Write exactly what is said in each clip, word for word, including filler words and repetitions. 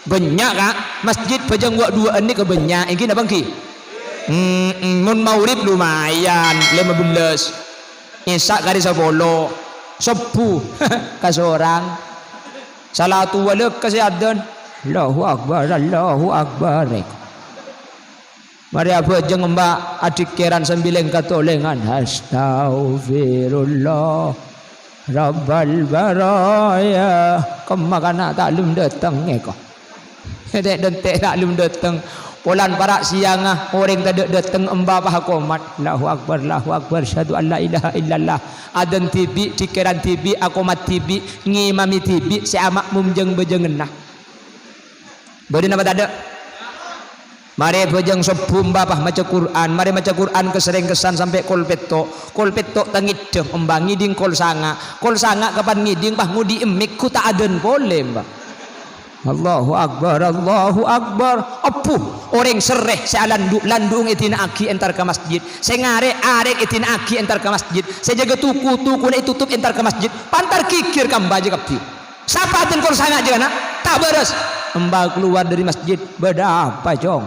Bânnya', Ka'. Masjid bhâjâng wâ'-duwâ'ân nèka bânnya'. Èngghi napa èngghi? Mm-mm. Mon maghrib lumayan, lèma bellâs. Isya' karè sapolo. Subuh, kasorang. Salatu wâlâ ka sè adzan. Allahu Akbar, Allahu Akbar. Marè abhâjâng emba' adhikèran sambi lèng-katolèngan. Astaghfirullah. Rabbal baraya. Kemma kana' ta' lem dâteng èko. Dântè'-dântè' ta' lem dâteng. Polana para' sèyangnga orèng tadâ' dâteng emba' pas akomat. Allahu Akbar, Allahu Akbar. Asyhadu an la ilaha illallah. Adzan dhibi', dhikèran dhibi', akomat dhibi', ngimami dhibi', sè ama'mum jâng-bhâjânganna. Bâdâ napa tadâ'? Marè bhâjâng subuh emba' pas maca Qur'an, marè maca Qur'an kasèrèngkassan sampè' kol pètto', kol pètto' ta' ngèdhing emba' ngèdhing kol sanga', kol sanga' kapan ngèdhing pas ngodhi' emmik ghu ta' adzan polè emba'. Allahu Akbar, Allahu Akbar. Ebbhu, orèng serrè sè alandu', landu'na èdina'aghi entar ka masjid, sè ngarè', arè' èdina'aghi entar ka masjid, sè jâgâ toku, tokona ètotop entar ka masjid, pantar ghighir ka emba' jâ kabbhi. Sapa adzan kol sanga' jâ kana'? Ta' bârâs. Emba' kalowar dâri masjid. Bâdâ apa, Cong?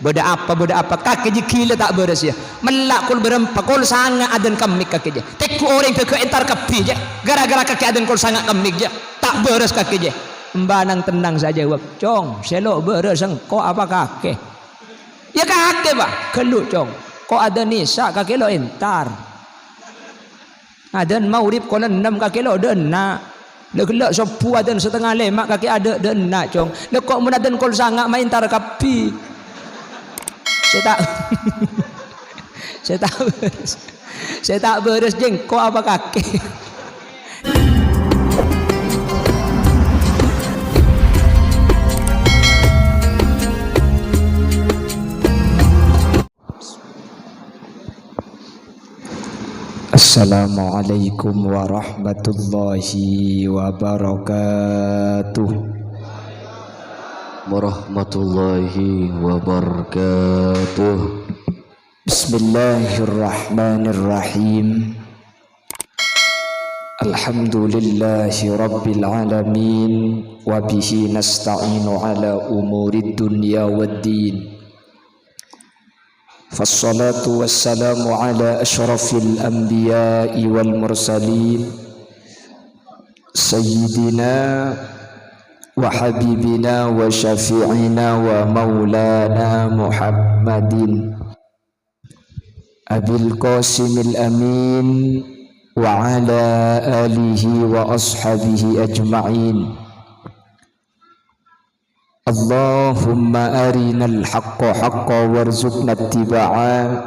Bâdâ apa, bâdâ apa? Kakè jâ ghilâ ta' bârâs, yâ. Mella' kol bârâmpa, kol sanga' adzan ka emmik kakè jâ. Tengghu orèng dâgghâ' entar kabbhi, jâ. Gara-gara kakè adzan kol sanga' ka emmik, jâ. Ta' bârâs kakè, jâ. Emba' nang-tennang sè ajâwâb, "Cong, sè lo' bârâs sengko' apa kakè?" "Yâ kakè, Pa'." "Ghâllu, Cong. Ko' adzan Isya' kakè lo' entar." Adzan maghrib kol ennem kakè lo' dâ' enna'. La ghellâ' sobbhu adzan satengnga lèma' kakè adâ' dâ' enna', Cong. La ko' mon adzan kol sanga' ma' entar kabbhi. Sè ta', sè ta' bârâs, sè ta' bârâs jâ engko' apa kakè? Assalamualaikum warahmatullahi wabarakatuh. Warahmatullahi wabarakatuh. Bismillahirrahmanirrahim. Alhamdulillahi rabbil alamin, wa bihi nasta'inu ala umurid dunya waddin. Fassalatu wassalamu ala asyrafil anbiya'i wal mursalin, sayyidina wa habibina wa syafi'ina wa maulana Muhammadin Abil Qasimil Amin wa ala alihi wa ashabihi ajma'in. Allahumma arinal haqqa haqqa warzuqna ittiba'a,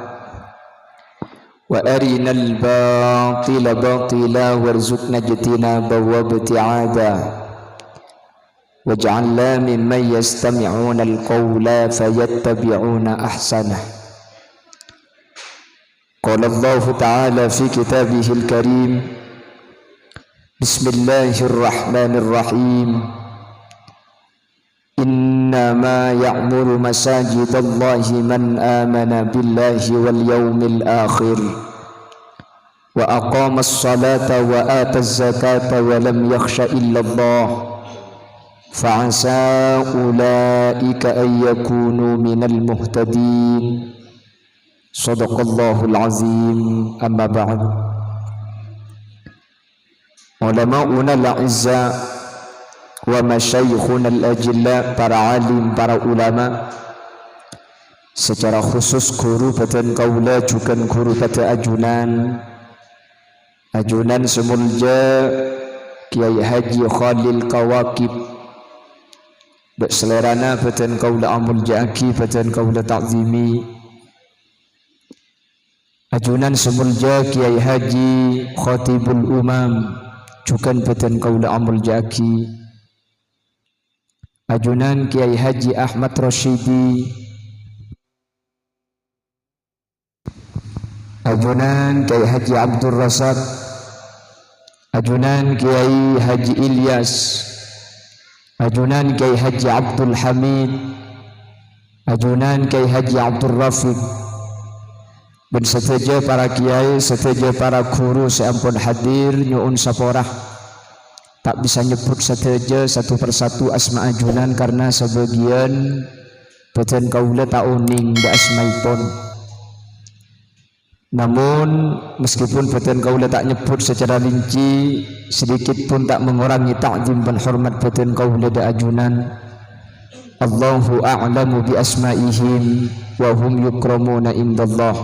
wa arinal batila batila warzuqna ijtinaba wa ibti'ada. Waj'alna mimman yastami'unal qawla fayattabi'una ahsanah. Qala Allahu ta'ala fi kitabihil karim, Bismillahirrahmanirrahim. Innama ya'muru masajidallahi man amana billahi wal yaumil akhir, wa aqamas salata wa ataz zakata wa lam yakhsha illallah, fa asa ulaika an yakunu minal muhtadin. Shadaqallahul azim. Amma ba'd. Ulama'unal a'izza wa masyayikhunal ajilla, para alim, para ulama, secara khusus ghuru bhâdhân kaulâ jhughân ghuru bhâdhân ajunan, ajunan sè molja Kiai Haji Khalil Kawakib, bâ' salèrana bhâdhân kaulâ amolja'aghi, bhâdhân kaulâ ta'zimi. Ajunan sè molja Kiai Haji Khatibul Umam, jhughân bhâdhân kaulâ amolja'aghi. Ajunan Kiai Haji Ahmad Rasyidi. Ajunan Kiai Haji Abdul Razak. Ajunan Kiai Haji Ilyas, ajunan Kiai Haji Abdul Hamid, ajunan Kiai Haji Abdul Rafiq, bân sadhâjâ para kiai, sadhâjâ para ghuru sè ampon hadir nyo'on sapora. Ta' bisa nyebbhut sadhâjâ satu persatu asma ajunan karna sabâgiyân bâdân kaulâ ta' onèng dâ' asmaèpon. Namun, meskipun bâdân kaulâ ta' nyebbhut secara rinci, sedikit pun ta' mengurangi ta'zim bân hormat bâdân kaulâ dâ' ajunan. Allahu a'lamu bi asma'ihim wa hum yukramuna indallah.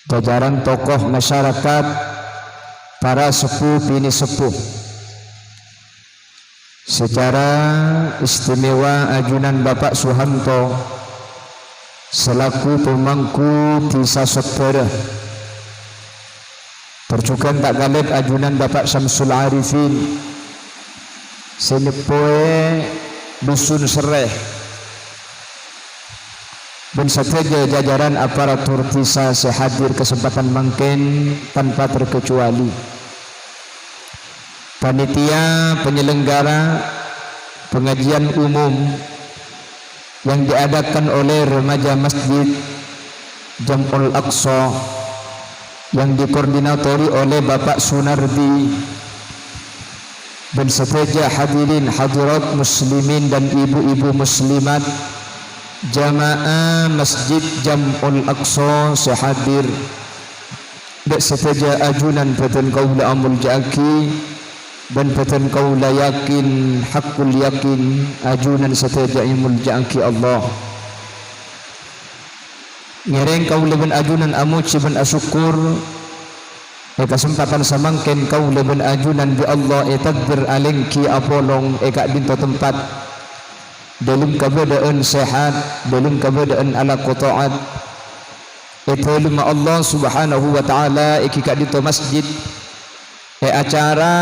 Jajaran tokoh masyarakat, para sepuh bini sepuh. Secara istimewa ajunan Bapak Suhanto selaku pemangku Dhisa Sebbhârâ. Tor jhughân ta' kalèp ajunan Bapak Syamsul Arifin sè nyeppowè Dusun Serrè. Bân sadhâjâ jajaran aparatur dhisa sè hadir kasempadhân mangkèn tanpa terkecuali. Panitia penyelenggara pengajian umum yang diadakan oleh remaja Masjid Jam'ul Aqsa yang dikoordinatori oleh Bapak Sunardi, bân sadhâjâ hadirin hadirat muslimin dan ibu-ibu muslimat, jamaah Masjid Jam'ul Aqsa sè hadir. Dâ' sadhâjâ ajunan bâdân kaulâ amoljâ'aghi, bân bâdân kaulâ yakin, haqqul yakin, ajunan sadhâjâ èmoljâ'aghi Allah. Ngèrèng kaulâ bân ajunan amojhi bân asokkor, è kasempadhân samangkèn kaulâ bân ajunan bi' Allah ètakdir alèngghi apolong è ka'dinto tempat. Dâlem kabâdâ'ân sehat, dâlem kabâdâ'ân alako ta'at. È dâlemma Allah Subhanahu wa Ta'ala èngghi ka'dinto masjid. È acara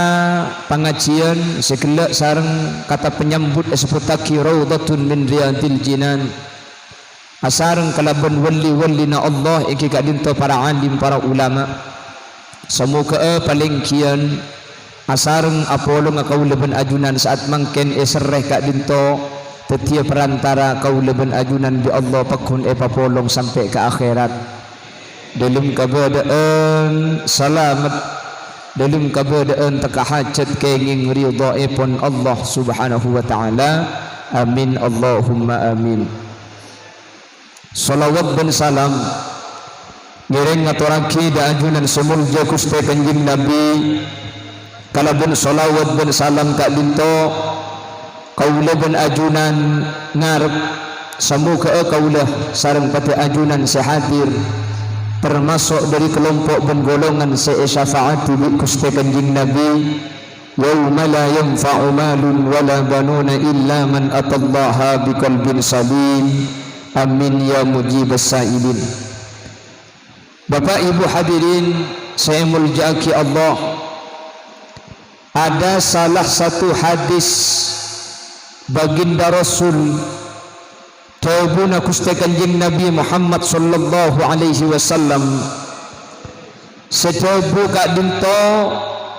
pangajiân sè ghellâ' sareng kata penyambut èsebbhuttaghi Raudhatun min Riyadil Jinan. Asareng kalabân wali-walina Allah èngghi ka'dinto para alim, para ulama. Samoghâ'â palèngghiyân asareng apolonga kaulâ bân ajunan sa'at mangkèn èserrè ka'dinto dhâddhiyâ perantara kaulâ bân ajunan bi' Allah pagghun èpapolong sampè' ka akhèrat. Dâlem kabâdâ'ân salamet, dâlem kabâdâ'ân tekka hajhât kèngèng ridhâèpon Allah Subhanahu wa Ta'ala. Amin, Allahumma amin. Shalawat bân salam ngèrèng ngatorraghi dâ' ajunan sè moljâ Ghustè Kanjeng Nabi, kalabân shalawat bân salam ka'dinto kaulâ bân ajunan ngarep, samoghâ'â kaulâ sareng padâ ajunan sè hadir, tamaso' dâri kalompo' bân golongan sè èsyafaati bi' Ghustè Kanjeng Nabi, "Yauma la yanfa'u malun wa la banuna illa man atallaha biqalbin salim." Amin ya mujibas sa'ilin. Bapak Ibu hadirin sè èmoljâ'aghi Allah, ada salah satu hadis baginda Rasul, dhâbuna Ghustè Kanjeng Nabi Muhammad sallallahu alaihi wasallam, sè dhâbu ka'dinto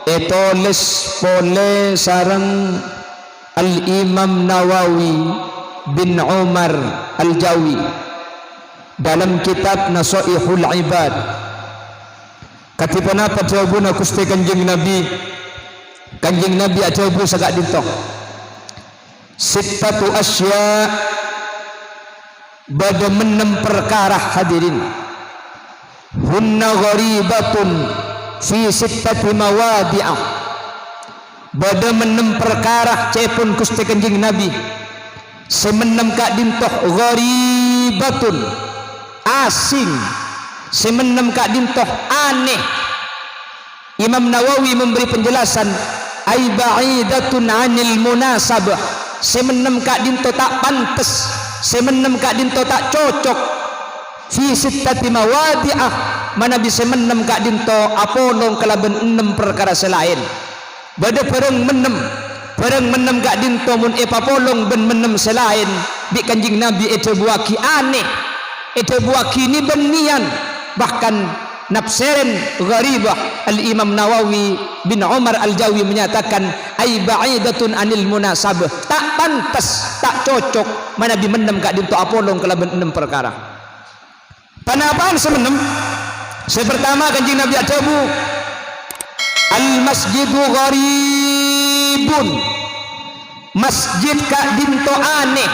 ètolès polè sareng Al-Imam Nawawi bin Umar Al-Jawi dalam kitab Nasaihul Ibad. Kadhi ponapa dhâbuna Ghustè Kanjeng Nabi? Kanjeng Nabi adhâbu saka'dinto, "Sittatu asya'," bâdâ ennem parkara, hadirin. "Hunna gharibatun fi sittati mawadhi'a." Bâdâ ennem parkara ca'èpon Ghustè Kanjeng Nabi. Sè ennem ka'dinto gharibatun, asing. Sè ennem ka'dinto anèh. Imam Nawawi memberi penjelasan, "Ai ba'idatun 'anil munasabah." Sè ennem ka'dinto ta' pantes, sè ennem ka'dinto ta' cocok. "Fi sittati mawadhi'a," manabi sè ennem ka'dinto apolong kalabân ennem parkara sè laèn. Bâdâ bârâng ennem, bârâng ennem ka'dinto mon èpapolong bân ennem sè laèn, bi' Kanjeng Nabi èdhâbuwâghi anèh, èdhâbuwâghi nè-bânnèyan, bahkan nafsèren gharibah. Al-Imam Nawawi bin Umar Al-Jawi menyatakan, "Ai ba'idatun 'anil munasabah," ta' pantes, ta' cocok manabi ennem ka'dinto apolong kalabân ennem parkara. Ponapa'an sè ennem? Sè partama, Kanjeng Nabi adhâbu, Al-masjidu gharibun. Masjid ka'dinto anè.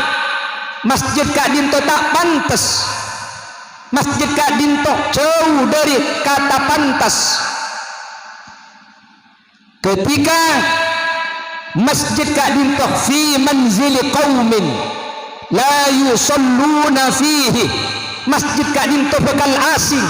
Masjid ka'dinto ta' pantes. Masjid ka'dinto jhâu dhâri kata pantes. Ketika masjid ka'dinto fi manzili qaumin la yusalluna fihi, masjid ka'dinto bhâkal asing,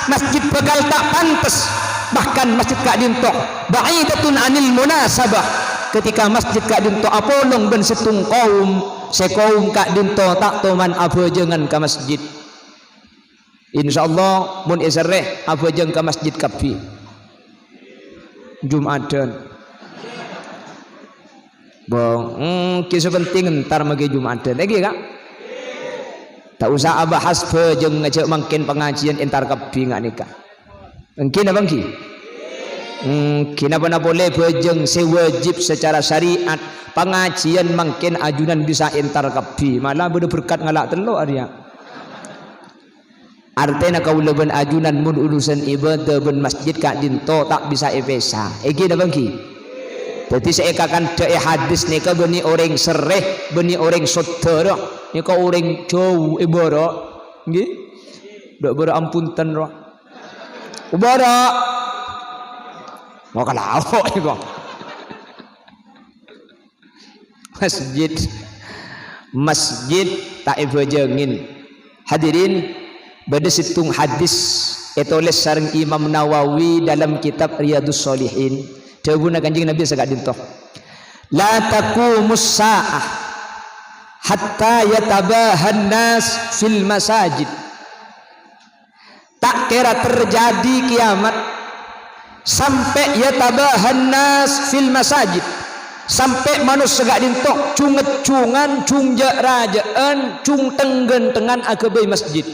masjid bhâkal ta' pantes, bahkan masjid ka'dinto ba'idatun anil munasabah. Ketika masjid ka'dinto apolong bân sèttong kaum, sè kaum ka'dinto ta' toman abhâjângan ka masjid. Insyaallah, mon èserrè, abhâjâng ka masjid kabbhi. Jum'adhân. Bâ, èngghi sè penting entar maghi Jum'adhân. Èngghi, Ka'? Ta' osa abahas bhâjâng, ngajhâk mangkèn pangajiân entar kabbhi nga' nèka. Èngghi napa èngghi? Èngghi napa-napa polè bhâjâng sè wajib secara syariat. Pangajiân mangkèn ajunan bisa entar kabbhi. Malah bâdâ berkat ngala' tello' arèya. Artèna kaulâ bân ajunan mon urusan ibadah bân masjid ka'dinto ta' bisa èpèsa. Èngghi napa èngghi? Dhâddhi sè èkakandhâ è hadis nèka bânnè orèng serrè, bânnè orèng soddhârâ. Nèka orèng jhâu è bârâ'. Èngghi? Dâ' bârâ' ampon ten rowa. È bârâ'. Mau ka lao' nèko. Masjid, masjid ta' èbhâjângin. Hadirin, bâdâ sèttong hadis ètolès sareng Imam Nawawi dalam kitab Riyadhus Shalihin. Dhâbuna Kanjeng Nabi saka'dinto, "La taqumus sa'ah hatta yatabahan nas fil masajid." Ta' kèra terjadi kiyamat sampè' yatabahan nas fil masajid, sampè' manossa ka'dinto jung-ngejjungan, jung jâ'-rajâ'ân, jung teng-ghântengan aghâbây masjid.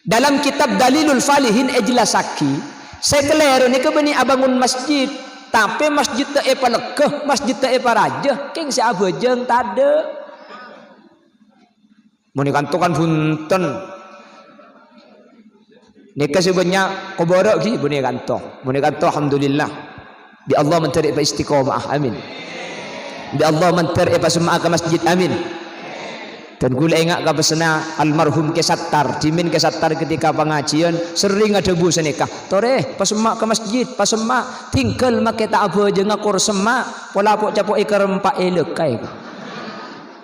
Dalam kitab Dalilul Falihin èjellassaghi, sè kalèro nèka bânnè abângon masjid, tapè masjid ta' èpalegghâ, masjid ta' èparajâ, kèng sè abhâjâng tadâ'. Mon è kanto kan bhunten. Nèka sè bânnya' kobârâ' ghi, mon è kanto. Mon è kanto, alhamdulillah. Bi' Allah mandhâr èpaistiqomah, amin. Bi' Allah mandhâr èpasemma'a ka masjid, amin. Dan ghulâ enga' ka pessenna almarhum Kè Sattar. Dhimèn Kè Sattar ketika pangajiân, serrèng adhâbu sanèka, "Torè, pasemma' ka masjid, pasemma'. Tinggal makè ta' abhâjânga kor semma', pola po'-capo' èkarempa' èlèk kaè."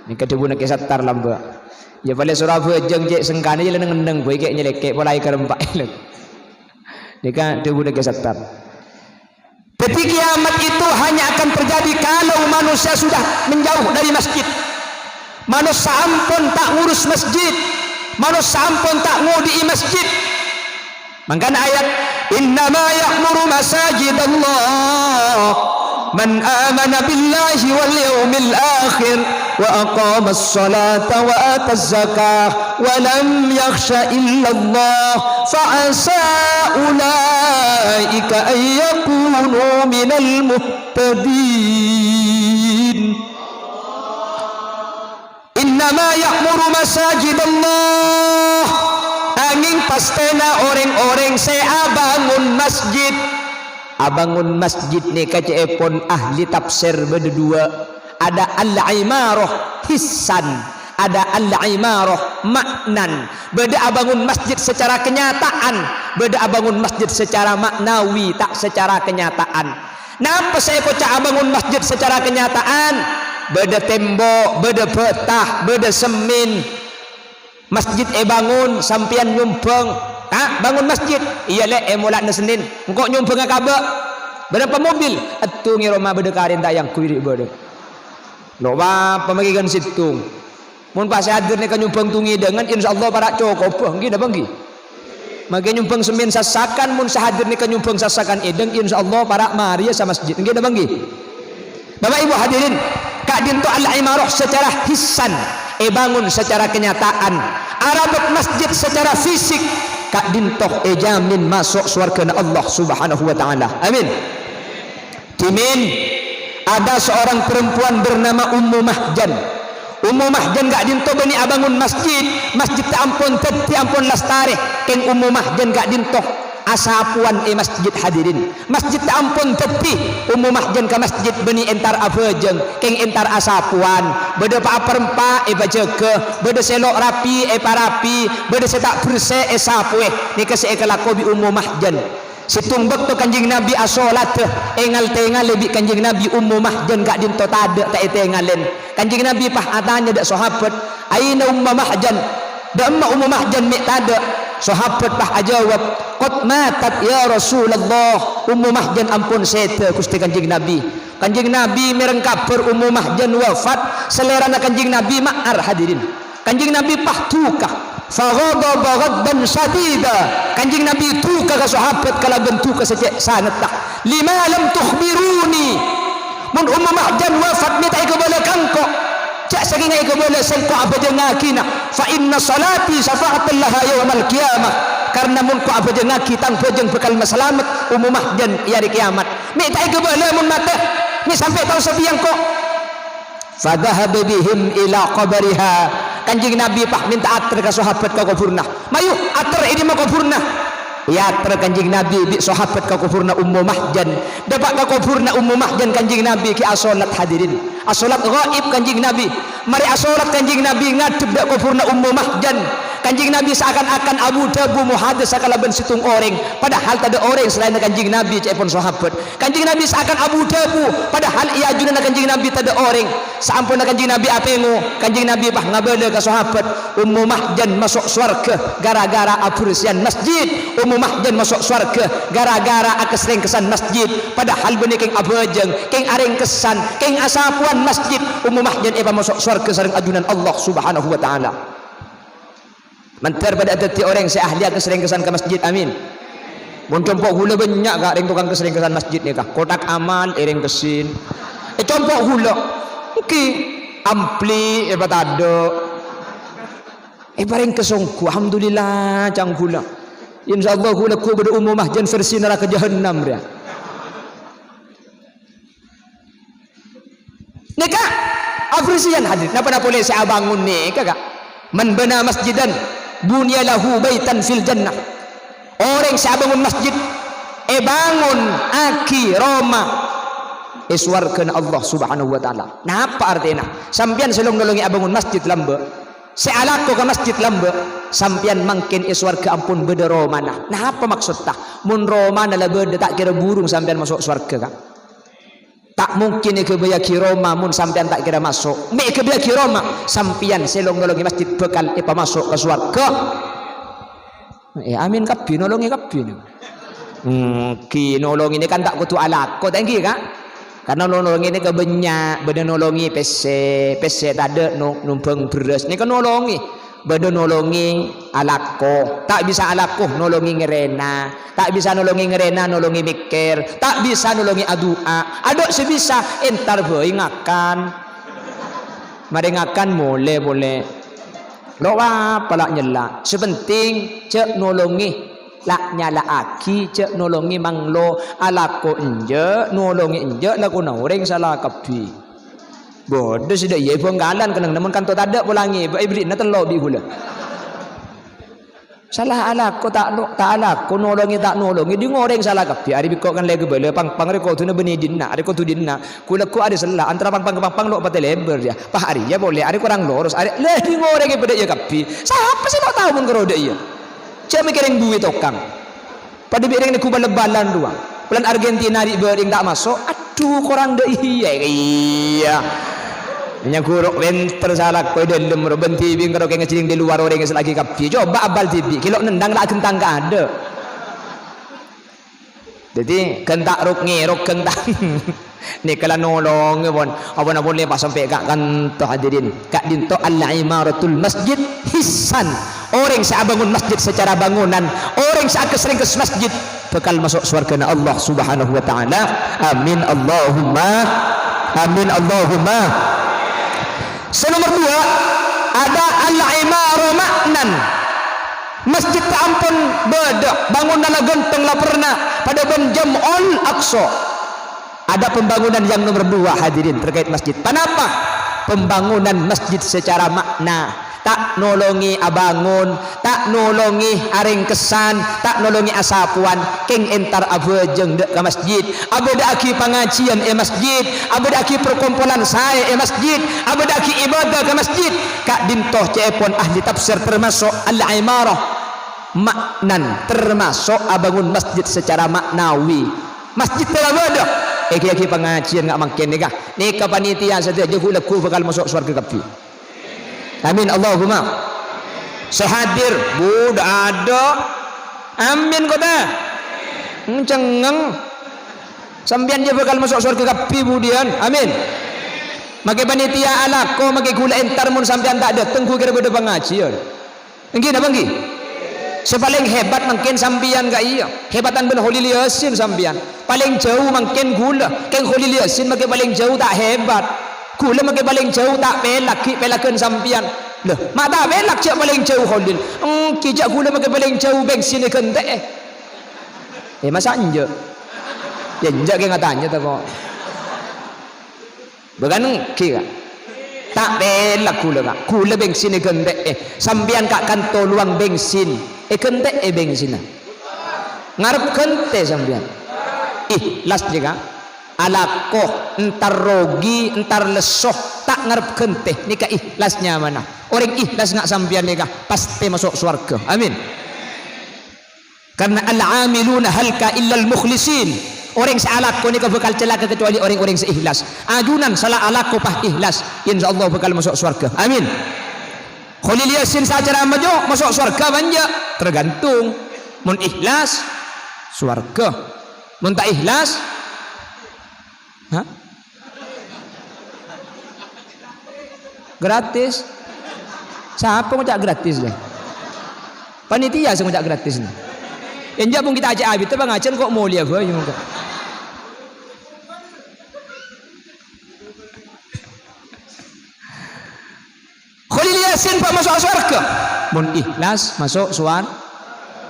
Nèka dhâbuna Kè Sattar lambâ'. Iyâ, palèng soro abhâjâng cè' sengkana, iyâ, neng-enneng bhâi kè' nyelèkè' pola èkarempa' èlèk. Nèka dhâbuna Kè Sattar. Dhâddhi, kiyamat itu hanya akan terjadi kalau manusia sudah menjauh dari masjid. Manossa ampon ta' ngurus masjid. Manossa ampon ta' ngodhi'i masjid. Mangkana ayat, "Innama ya'muru masajidallah man amana billahi wal yaumil akhir wa aqamas salata wa ataz zakah wa lam yakhsha illallah fa asa ulaika an yakunu minal muhtadin." "Innama ya'muru masajidallah." Angèng pastèna orèng-orèng sè abângon masjid. Abângon masjid nèka ca'èpon ahli tafsir bâdâ duwâ'. Ada al-imarah hissan, ada al-imarah ma'nan. Bâdâ abângon masjid secara kenyataan, bâdâ abângon masjid secara ma'nawi, ta' secara kenyataan. Napa sè èkoca' abângon masjid secara kenyataan? Bâdâ tembok, bâdâ bâtah, bâdâ semmin. Masjid èbângon, sampèyan nyombhâng. "Ka', bângon masjid." "Iyâ, Lè', è molana Sennèn." "Engko' nyombhângnga kabâ'." "Bârâmpa mobil?" "Èttonga è roma bâdâ karèn ta' èyangghuy rè' bâdâ." Lo' apa makè kan sèttong. Mon pas sè hadir nèka nyombhâng tong-èdângan, insyaallah para' cokoba, èngghi napa èngghi? Makè nyombhâng semmin sassakan, mon sè hadir nèka nyombhâng sassakan èdâng, insyaallah para' marèya samasjid, èngghi napa èngghi? Bapak Ibu hadirin, ka'dinto al-imarah secara hissan, èbângon secara kenyataan, arabât masjid secara fisik, ka'dinto èjamin maso' sowarghâna Allah Subhanahu wa Ta'ala. Amin. Dhimèn, ada seorang perempuan bernama Ummu Mahjan. Ummu Mahjan ka'dinto bânnè abângon masjid, masjid ta' ampon dhâddhi ampon lastarè, kèng Ummu Mahjan ka'dinto Asapowan è masjid, hadirin. Masjid ta' ampon dhâddhi, Ummu Mahjan ka masjid bânnè entar abhâjâng, kèng entar asapowan. Bâdâ pa-, pa-, èpajâgâ, bâdâ sè lo' rapi, èparapi, bâdâ sè ta' bersè, èsapowè. Nèka sè èkalako bi' Ummu Mahjan. Sèttong bâkto Kanjeng Nabi asolatta, èngal-tengalè bi' Kanjeng Nabi Ummu Mahjan ka'dinto tadâ' ta' ètengalè. Kanjeng Nabi pas atanya dâ' sahabat, "Aina Ummu Mahjan?" "Dâ'emma Ummu Mahjan mè' tadâ'?" Sahabat pas ajâwâb, "Qad matat ya Rasulullah, Ummu Mahjan ampon sèdhâ, Ghustè Kanjeng Nabi." Kanjeng Nabi mèreng kabhâr Ummu Mahjan wafat, salèrana Kanjeng Nabi ma'ar, hadirin. Kanjeng Nabi pas duka. Faghadaba ghadban syadida. Kanjeng Nabi duka ka sahabat kalabân duka sè cè' sangetta. "Lima lam tukhbiruni?" Mon Ummu Mahjan wafat mè' ta' èkabâlâ ka engko', jhâ' sakènga èkabâlâ sèngko' abhâjângngaghinah. "Fa inna sholati syafa'atan laha yaumal qiyamah." Karna mon ko' abhâjângngaghi tang bhâjâng bhâkal masalamet Ummu Mahjan è arè kèyamat. Mè' ta' èkabâlâ mon matè, mè' sampè' tao sapèya engko'. Fadhahaba bihim ila qabriha. Kanjeng Nabi pas mènta ater ka sahabat ka kobhurna. "Mayu, ater è dimma kobhurna." Èater Kanjeng Nabi bi' sahabat ka kobhurna Ummu Mahjan. Dâpa' ka kobhurna Ummu Mahjan Kanjeng Nabi ghi' asolat, hadirin. Asolat ghaib Kanjeng Nabi. Marè asolat Kanjeng Nabi ngadhep dâ' kobhurna Ummu Mahjan. Kanjeng Nabi saakan-akan abu-dhâbu muhadasa kalabân sèttong orèng. Padahal tadâ' orèng salaènna Kanjeng Nabi, ca'èpon sahabat. Kanjeng Nabi saakan abu-dhâbu, padahal è ajunanna Kanjeng Nabi tadâ' orèng. Saamponna Kanjeng Nabi atèngo, Kanjeng Nabi pas ngabâlâ ka sahabat, "Ummu Mahjan maso' sowarghâ gara-gara abersèyan masjid. Ummu Mahjan maso' sowarghâ gara-gara akasrèngkassan masjid." Padahal bânnè kèng abhâjâng, kèng arèngkassan, kèng asapowan masjid. Ummu Mahjan èpamaso' sowarghâ sareng ajunan Allah Subhanahu wa Ta'ala. Mandhâr padâ dhâddhi orèng sè ahli akasrèngkassan ka masjid. Amin. Mon compo' ghulâ bânnya', Ka', rèng tokang kasrèngkassan masjid nèka. Kotak amal èrèngkassin. È compo' ghulâ. Èngghi. Ampli èpatadâ'. Èparèngkas ongghu. Alhamdulillah, ca'na ghulâ. Insyaallah ghulâ ghu bâdâ Ummu Mahjan versi naraka jahannam, rèya. Nèka, abersèyan, hadirin. Napa-napa polè sè abângon nèka, Ka'? "Man bana masjidan, buniya lahu baitan fil jannah." Orèng sè abângon masjid, èbângonnaghi roma è sowarghâna Allah Subhanahu wa Ta'ala. Napa artèna? Sampèyan sè long-nolongè abângon masjid lambâ', sè alako ka masjid lambâ', sampèyan mangkèn è sowarghâ ampon bâdâ romana. Napa maksodda? Mon romana la bâdâ, ta' kèra burung sampèyan maso' sowarghâ, Ka'. Ta' mungkin èghâbâyyâghi roma mon sampèyan ta' kèra maso'. Mè' èghâbâyyâghi roma, sampèyan sè long-nolongè masjid bhâkal èpamaso' ka sowarghâ. Eh, amin kabbhi, nolongè kabbhi nèka. Èngghi, nolongè nèka kan ta' kodhu alako, ta' èngghi, Ka'? Karna nolongè nèka bânnya', bâdâ nolongè pèssè, pèssè tadâ' no-, nombhâng bherrâs, nèka nolongè. Bâdâ nolongè alako, ta' bisa alako nolongè ngèrèna, ta' bisa nolongè ngèrèna nolongè mèkkèr, ta' bisa nolongè adu'a. Adâ' sè bisa, entar bhâi ngakan. Marè ngakan molè polè. Lo' apa la nyella'. Sè penting jhâ' nolongè. La nyala'aghi, jhâ' nolongè manglo. Alako enjâ', nolongè enjâ', lakona orèng sala kabbhi. Bâdâ sè dâ' iyâ è Bhângkalan kennengnganna mon kanto tadâ' polangè, bâ' èberri'na tello' bi' ghulâ. Sala alako ta' lo-, ta' alako, nolongè ta' nolongè, ding orèng sala kabbhi. Arè bi' ko' kan lè ghâbâlâ pang-, pang rè kodhuna bânnè dinna', arè kodhu dinna'. Ghulâ ko' arè sella, antara pang-, pang-, pang-, pang lo' patè lèbâr, yâ. Pas arè iyâ polè, arè korang loros, arè, lè, ding orèng è bâdâ iyâ kabbhi. Sapa sè lo' tao mon karo dâ' iyâ? Jhâ' mèkkèrèng buwi tokang. Padâ bi' rèng neggu bal-balan rowa. Polana Argentina ri'-bâri'eng ta' maso'. Adhu, korang dâ' iyâ. Iyâ. Nyaghu ro' wènter sala ko' è dâlem ro, bân dhibi' karo kèng ngajhâring di luar orèng sè lagi kabbhi. Coba abal dhibi', kèlo' nendang la aghentang ka adâ'. Dhâddhi, ghânta' rok ngèrok ghânta'. Nèka la nolongè, pon. Apa-napa polè pas sampè' ka kanto, hadirin. Ka'dinto al-imaratul masjid hissan. Orèng sè abângon masjid sacara bângonan, orèng sè akes-rèngkes masjid bhâkal maso' sowarghâna Allah Subhanahu wa Ta'ala. Amin, Allahumma amin, Allahumma. Sè nomer duwâ', ada al-imarah ma'nan. Masjid ta' ampon bâdâ, bângonanna ghântheng la perna, padâ bân Jam'ul Aqsa. Ada pembangunan yang nomor dua, hadirin, terkait masjid. Panapa? Pembangunan masjid secara makna. Ta' nolongè abângon, ta' nolongè arèngkessan, ta' nolongè asapowan, kèng entar abhâjâng dâ' ka masjid, abâdâ'aghi pangajiyân è masjid, abâdâ'aghi perkompolan saè è masjid, abâdâ'aghi ibadah ka masjid. Ka'dinto ca'èpon ahli tafsir termaso' al-imarah, ma'nan termaso' abângon masjid secara ma'nawi. Masjid tèla bâdâ, èghi-èghi pangajiyân nga' mangkèn nèka. Nèka panitia sadhâjâ ghu-, lagghu' bhâkal maso' sowarghâ kabbhi. Amin, Allahumma. Sè hadir, bu, dâ' adâ'. Amin, kota. Hmm, cengngeng. Sampèyan jâ bhâkal maso' sowarghâ kabbhi budiyân. Amin. Makè panitia alako, makè ghulâ entar mon sampèyan ta' dâteng, ghu kèra bâdâ pangajiyân. Èngghi napa èngghi? Sè palèng hebat mangkèn sampèyan ka'iyâ. Hebatan bân Kholil Yasin sampèyan. Palèng jâu mangkèn ghulâ. Kèng Kholil Yasin makè palèng jâu ta' hebat. Ghulâ makè palèng jâu ta' pèlak, ghi' pèlaghân sampèyan. Lho, ma' ta' pèlak jâ' palèng jâu Kholil. Èngghi jâ' ghulâ makè palèng jâu bèngsin èghântè'è. Eh, masa' enjâ'? Yâ enjâ' kè ngatanya tako'. Bâkân èngghi, Ka'. Ta' pèlak ghulâ, Ka'. Ghulâ bèngsin èghântè'è. Sampèyan ka' kanto lowang bèngsin. Èghântè'è bèngsinna. Ngarep ghântè sampèyan. Ihlas jâ, Ka'. Alako, entar rogi, entar lesso, ta' ngarep ghântè. Nèka ihlas nyamana. Orèng ihlas nga' sampèyan nèka pastè maso' sowarghâ. Amin. Karna al-amiluna halka illal mukhlisin. Orèng sè alako nèka bhâkal calaka kecuali orèng-orèng sè ihlas. Ajunan sala alako pas ihlas, insyaallah bhâkal maso' sowarghâ. Amin. Kholil Yasin sè acarama jâ maso' sowarghâ apa enjâ'? Tergantung. Mon ihlas, sowarghâ. Mon ta' ihlas, ha? Gratis. Sapa ngoca' gratis, lè? Panitia sè ngoca' gratis, nè. Enjâ' pon kita ajâk abit, pangajiyân ko' molèya bhâi, mongko. Kholil Yasin pas maso' sowarghâ. Mon ihlas, maso' sowar-,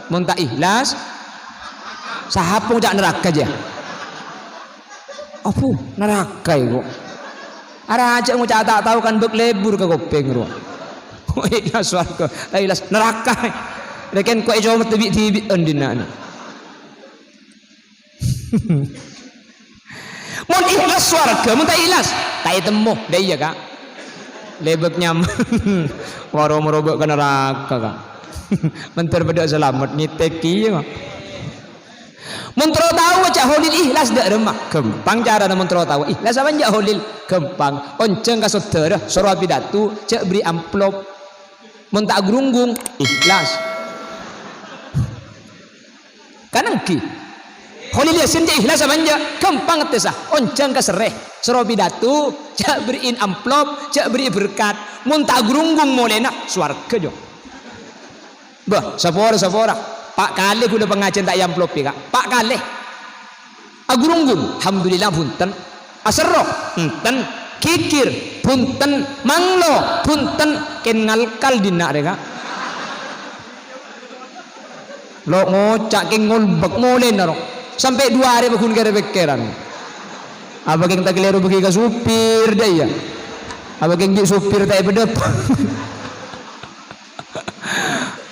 mon ta' ihlas, sapa ngoca' naraka, jâ? Abu, naraka, iko. Arajâ ngoca' ta' tao kan bâk lebur ka kopèng, ro. Ihlas sowarghâ, ta' ihlas naraka. Rèken ko' ècomet dhibi'-dhibi'ân dinna'. Mon ihlas sowarghâ, mon ta' ihlas, ta' ètemmo. Dâ' iyâ, Ka'. Lebek nyaman. Waro marobâ ka naraka, Ka'. Mandhâr padâ salamet, ngètèk kèya, Ka'. Mon terro tao, jâ' Kholil ihlas dâ' remma. Ghâmpang carana mon terro tao. Ihlas apa jâ' Kholil? Ghâmpang. Onjhâng ka saudara, soro apidato, jâ' bherri' amplop. Mon ta' agrunggung, ihlas. Kan èngghi. Kholil Yasin jâ' ihlas apa enjâ'? Ghâmpang tèsa. Onjhâng ka serrè. Soro pidato, jâ' berri'in amplop, jâ' berri'i berkat. Mon ta' agrunggung molèna, sowarghâ, jâ'. Bâh, sapora-sapora. Pa' kalè ghulâ pangajiyân ta' èamplopi, Ka'. Pa' kalè. Agrunggung, alhamdulillah, bhunten. Aserro, enten. Ghighir, bhunten. Manglo, bhunten. Kèng ngalkal dinna' rè, Ka'. Lo' ngoca' kèng ngolbek molèna, ro. Sampè' duwâ arè pagghun kèr-pèkkèran. Apa kèng ta' kalèro bâgi ka supir, dâ' iyâ? Apa kèng ghi' supir ta' èpadâpa'?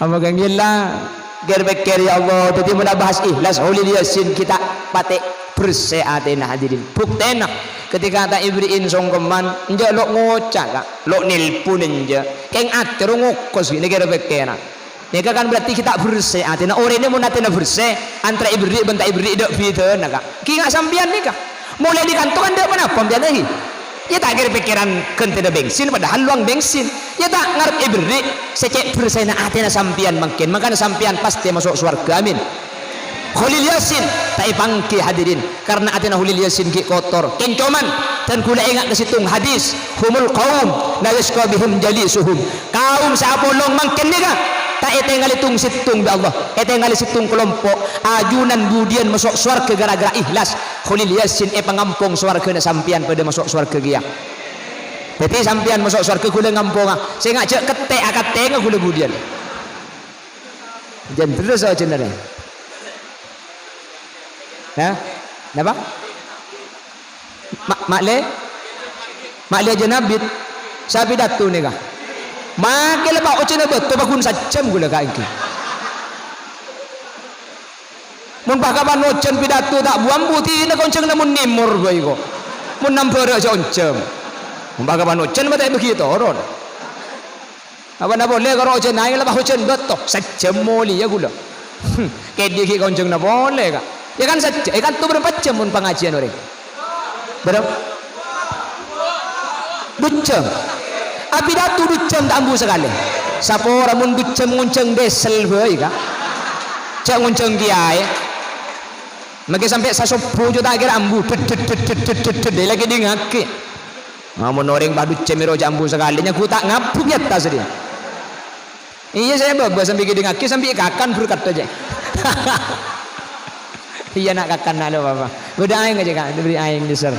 Apa kèng ghellâ'? Kèr-pèkkèr, ya Allah. Dhâddhi mon abahas ihlas, Kholil Yasin ghi' ta' patè' bersè atèna, hadirin. Buktèna, ketika ta' èberri'in songkeman, enjâ' lo' ngoca', Ka'. Lo' nelpon enjâ'. Kèng atè ro ngokos ghi' nè kèr-pèkkèran. Nèka kan berarti ghi' ta' bersè atèna. Orèngnga mon atèna bersè, antara èberri' bân ta' èberri' dâ' bhidhâna, Ka'. Ghi' nga' sampèyan nèka. Molaè dâri kanto kan dâ' ponapa, sampèyan, ghi? Iyâ ta' kèr-pèkkèran ghântèna bèngsin, padahal lowang bèngsin. Iyâ ta' ngarep èberri', sè cè' bersèna atèna sampèyan mangkèn. Mangkana sampèyan pastè maso' sowarghâ. Amin. Kholil Yasin ta' èpangghi, hadirin, karna atèna Kholil Yasin ghi' kotor. Kèng coman, dân ghulâ enga' ka sèttong hadis, "Humul qaum la yasqa bihim jalisuhum." Kaum sè apolong mangkèn nèka ta' ètèngalè tong-sèttong bi' Allah, ètèngalè sèttong kalompo'. Ajunan budiyân maso' sowarghâ ghârâ-ghârâ ihlas. Kholil Yasin èpangampong sowarghâna sampèyan padâ maso' sowarghâ kèya. Dhâddhi sampèyan maso' sowarghâ ghulâ ngamponga, sè ngajhâk kettè' akattèngnga ghulâ budiyân. Jân terros aja nèka. Hah? Napa? Ma-, ma'lè? Ma'lè aja nabit. Sè apidato nèka. Make la pa' ojhânna bâto paggun sajjhâm ghulâ kaèngghi. Mon pakapan ojhân pidato ta' bu-ambu, dina konjhângnga mon nèmor bhâi ko'. Mon nambhârâ jhâ' onjhâm. Mon pakapan ojhân ma' ta' èbâghi toron. Apana polè karo ojhân aèng la pa' ojhân bâto, sajjhâm molèya ghulâ. Kèdhi ghi' konjhângnga polè, Ka'. Ya kan sajjhâm, ya kan tu bârâmpa jhâm mon pangajiyân orèng? Bârâmpa? Du jhâm. Apidato du jhâm ta' ambu sakalè. Sapora mon du jhâm ngonjhâng dèsel bhâi, Ka'. Jhâ' ngonjhâng kèyaè. Make sampè' sasobbhu jhâ' ta' kèra ambu. Ded, ded, ded, ded, ded, la kèdhingngaghi. Mon orèng pa' du jhâm èro jhâ' ambu sakalè, nyagghu ta' ngabu è attas dhiyâ. Iyâ, sè bâbâ sambi kèdhingngaghi, sambi èkakan berkat aja. Iyâ, na' kakan, na' lo, Bapa. Bâdâ aèng aja, Ka'. Diberi aèng, dessert.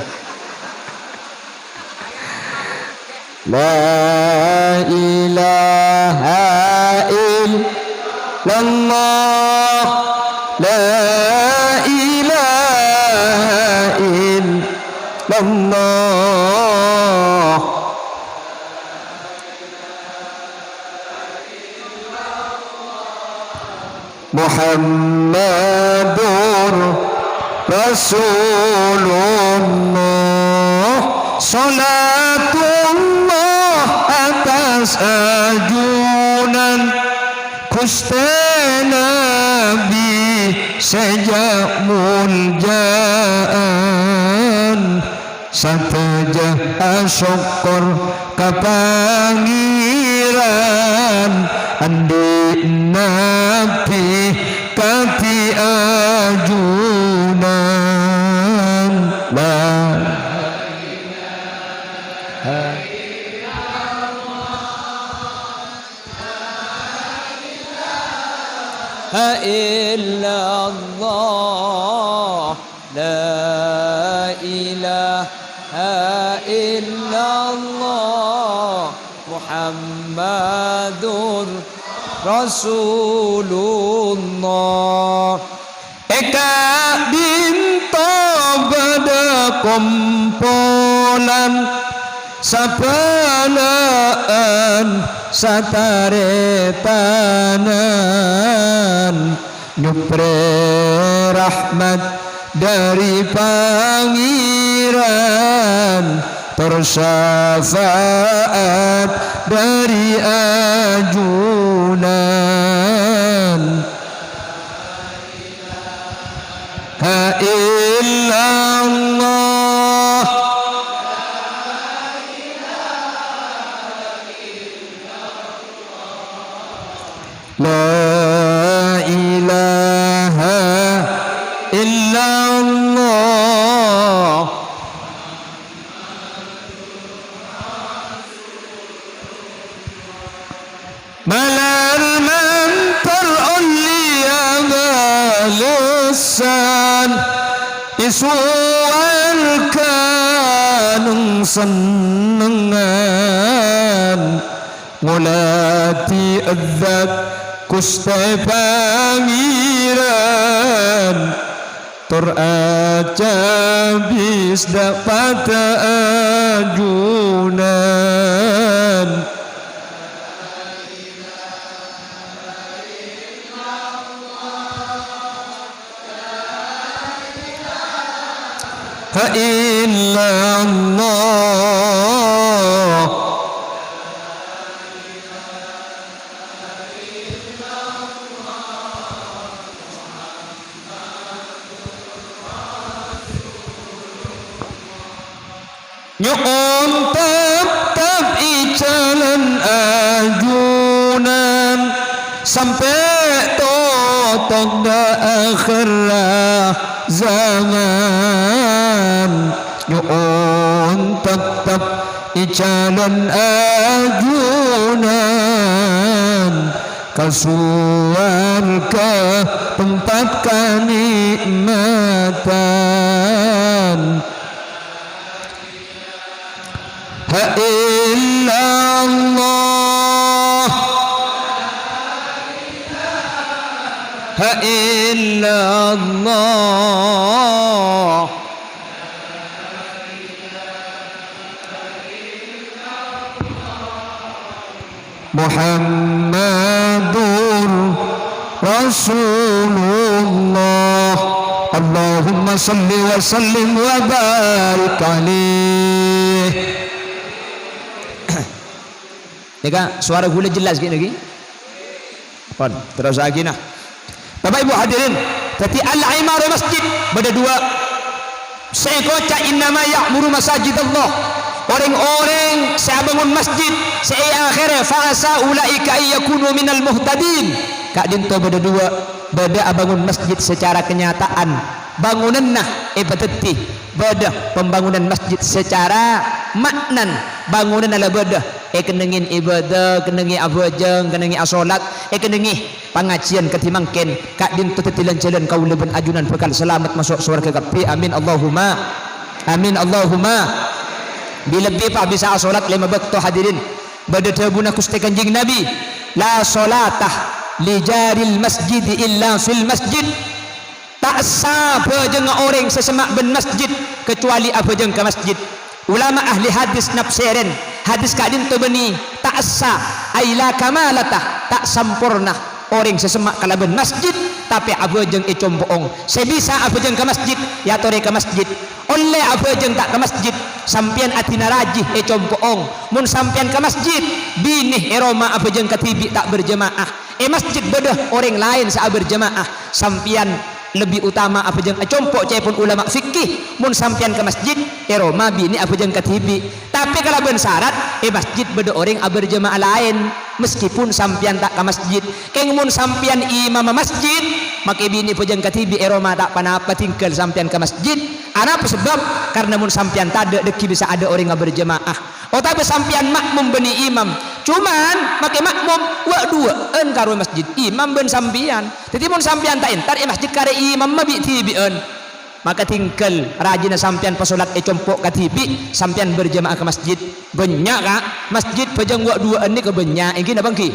La ilaha illallah. La ilaha illallah. Muhammadur Rasulullah. Salatullah atas ajunan Ghustè Nabi sè jhâ' moljâ'ân. Sadhâjâ asokkor ka Pangèran, andi' Nabi kadhi ajunan. La ilaha illallah. La ilaha illallah Muhammadur Rasulullah. È ka'dinto bâdâ kompolan sabâlâ'ân sataretanan. Nyoprè rahmat dhâri Pangèran, tor syafa'at dhâri ajunan. La ilaha illallah. La ilaha illallah. Malar mantar ollèya bâlessan, è sowarga neng-sennengngan. Ngoladhi Dzat Ghustè Pangèran, tor acabis dâ' padâ ajunan. La ilaha illallah. Nyo'on teptep è jhâlân ajunan, sampè' totok dâ' akhèrra zaman. Nyo'on teptep è jhâlân ajunan, ka sowarga tempat kanè'matan. La ilaha illallah. La ilaha illallah. Muhammadur Rasulullah. Allahumma shalli wa sallim wa barik alaih. Nèka, suara ghulâ jelas ghi' nèka? Pon, terrosaghi, nah. Bapak Ibu hadirin, dhâddhi al-imaru masjid bâdâ dua. Sè èkoca' "Innama ya'muru masajidallah." Orèng-orèng sè abângon masjid, sè è akhèrra "Fa asa ulaika an yakunu minal muhtadin." Ka'dinto bâdâ dua, bâdâ abângon masjid secara kenyataan, bângonanna èpadhâddhi, bâdâ pembangunan masjid secara ma'nan, bângonanna la bâdâ, èkennengngè ibadah, kennengngè abhâjâng, kennengngè asolat, èkennengngè pangajiyân kadhi mangkèn, ka'dinto dhâddhi lan-jhâlân kaulâ bân ajunan bhâkal salamet maso' sowarghâ kabbhi. Amin, Allahumma amin, Allahumma. Bi-, lebbi pas bisa asolat lèma bâkto, hadirin. Bâdâ dhâbuna Ghustè Kanjeng Nabi, "La sholata li jaril masjidi illa fil masjid." Ta' sah abhâjângnga orèng sè semma' bân masjid, kecuali abhâjâng ka masjid. Ulama ahli hadis nafsèrèn, hadis ka'dinto bânnè ta' sah, ai la kamalata, ta' samporna orèng sè semma' kalabân masjid, tapè abhâjâng è compo'ong. Sè bisa abhâjâng ka masjid, èyatorè ka masjid. Ollè abhâjâng ta' ka masjid, sampèyan adina rajhi è compo'ong. Mon sampèyan ka masjid, binè è roma abhâjâng kadhibi' ta' berjamaah. È masjid bâdâ orèng laèn sè aberjamaah, sampèyan lebbi utama abhâjâng è compo' ca'èpon ulama fikih. Mon sampèyan ka masjid, è roma binè abhâjâng kadhibi'. Tapè kalabân sarat, è masjid bâdâ orèng aberjamaah laèn, meskipun sampèyan ta' ka masjid. Kèng mon sampèyan imamma masjid, makè binè bhâjâng kadhibi' è roma ta' pa-napa, tinggal sampèyan ka masjid. Anapa sebab? Karna mon sampèyan tadâ', dhâggi' bisa adâ' orèng aberjamaah. Otabâ sampèyan ma'mum bânnè imam, coma makè ma'mum wâ'-duwâ'ân karo masjid, imam bân sampèyan. Dhâddhi, mon sampèyan ta' entar è masjid karè imamma bi'-dhibi'ân, maka tinggal rajina sampèyan pasolat è compo' kadhibi', sampèyan berjamaah ka masjid. Bânnya', Ka', masjid bhâjâng wâ'-duwâ'ân nèka bânnya', èngghi napa èngghi?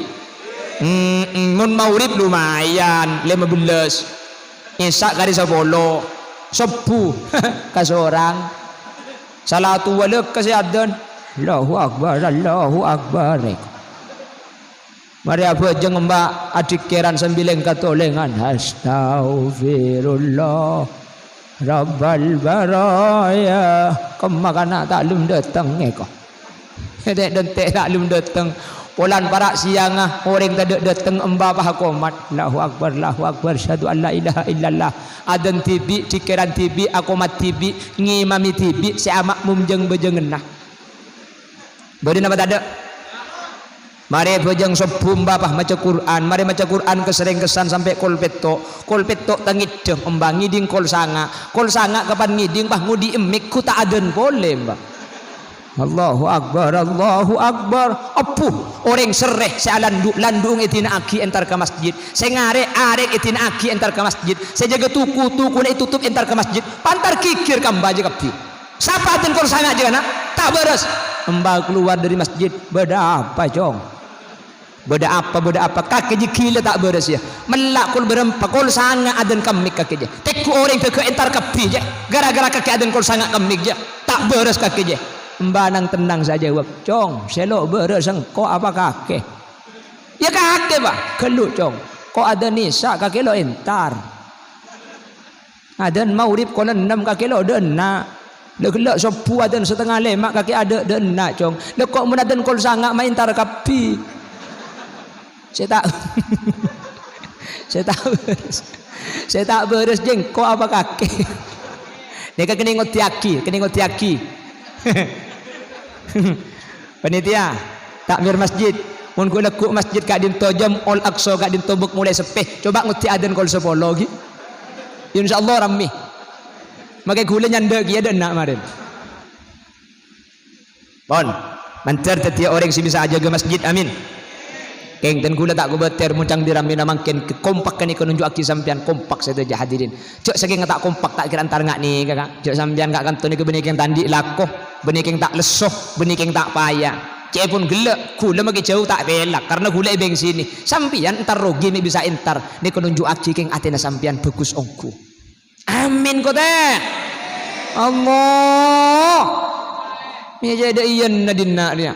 Mm-mm, mon maghrib lumayan, lèma bellâs. Isya' karè sapolo. Sobbhu kasorang. Salatu wâlâ ka sè adzan. Allahu Akbar, Allahu Akbar. Marè abhâjâng emba' adhikkèran sambi lèng-katolèngan. Astaghfirullah Rabbal baraya. Kemma kana' ta' lem dâteng èko. Dântè'-dântè' ta' lem dâteng. Polana para' sèyangnga orèng tadâ' dâteng emba' pas akomat. Allahu Akbar, Allahu Akbar, asyhadu an la ilaha illallah. Adzan dhibi', dhikkèran dhibi', akomat dhibi', ngimami dhibi', sè ama'mum jâng-bhâjânganna. Bâdâ napa tadâ'? Marè bhâjâng sobbhu emba' pas maca Qur'an, marè maca Qur'an kasarèngkassan sampè' kol pètto', kol pètto' ta' ngèdhing emba' ngèdhing kol sanga', kol sanga' kapan ngèdhing pas ngodhi'i mik ghu ta' adzan polè emba'. Allahu Akbar, Allahu Akbar. Ebbhu, orèng serrè sè alandhu'-landhu'eng èdina'aghi entar ka masjid. Sè ngarè'-arè' èdina'aghi entar ka masjid. Sè jâgâ toko-tokona ètotop entar ka masjid. Pantar ghighir ka emba' jâ kabbhi. Sapa adzan kol sanga' jâ kana'? Ta' bârâs. Emba' kalowar dâri masjid. Bâdâ apa, Cong? Bâdâ apa, bâdâ apa? Kakè jâ ghilâ ta' bârâs, yâ. Mella' kol bârâmpa, kol sanga' adzan ka mik kakè jâ. Tengghu orèng ghâghâ entar kabbhi, jâ. Gara-gara kakè adzan kol sanga' ka mik, jâ. Ta' bârâs kakè, jâ. Emba' nang-tennang sè ajâwâb, "Cong, sè lo' bârâs sengko' apa kakè?" "Yâ kakè, Pa'." "Ghâllu, Cong. Ko' adzan Isya' kakè lo' entar." Adzan maghrib kol ennem kakè lo' dâ' enna'. La ghellâ' sobbhu adzan satengnga lèma' kakè adâ' dâ' enna', Cong. La ko' mon adzan kol sanga' ma' entar kabbhi. Sè ta', sè ta' bârâs. Sè ta' bârâs jâ engko' apa kakè? Nèka kènè' ngoddhi'aghi, kènè' ngoddhi'aghi. Panitia, takmir masjid. Mon ghu-, lagghu' masjid ka'dinto jâm Al-Aqsa ka'dinto bâk molaè seppè. Coba ngoddhi' adzan kol sapolo ghi. Insyaallah rammè. Makè ghulâ nyandhâ' kèya dâ' enna' marèn. Pon. Mandhâr dhâddhiyâ orèng sè bisa ajâgâ masjid. Amin. Kèng, dhân ghulâ ta' kobâtèr mon ca'na rammèna mangkèn, kompak ghânèka nonjhu'aghi sampèyan kompak sadhâjâ hadirin. Jhâ' sakènga ta' kompak, ta' kèra entar nga' nèka, Ka'. Jhâ' sampèyan ka'kanto nèka bânnè kèng ta' andi' lako, bânnè kèng ta' lesso, bânnè kèng ta' paya. Cè'èpon ghellâ', ghulâ makè jhâu ta' pèlak, karna ghulâ èbèngsinè. Sampèyan entar rogi mè' bisa entar, nèka nonjhu'aghi kèng atèna sampèyan bhâghus ongghu. Amin, kotè. Allah. Mè' jhâ' dâ' iyâ na dinna' rèya.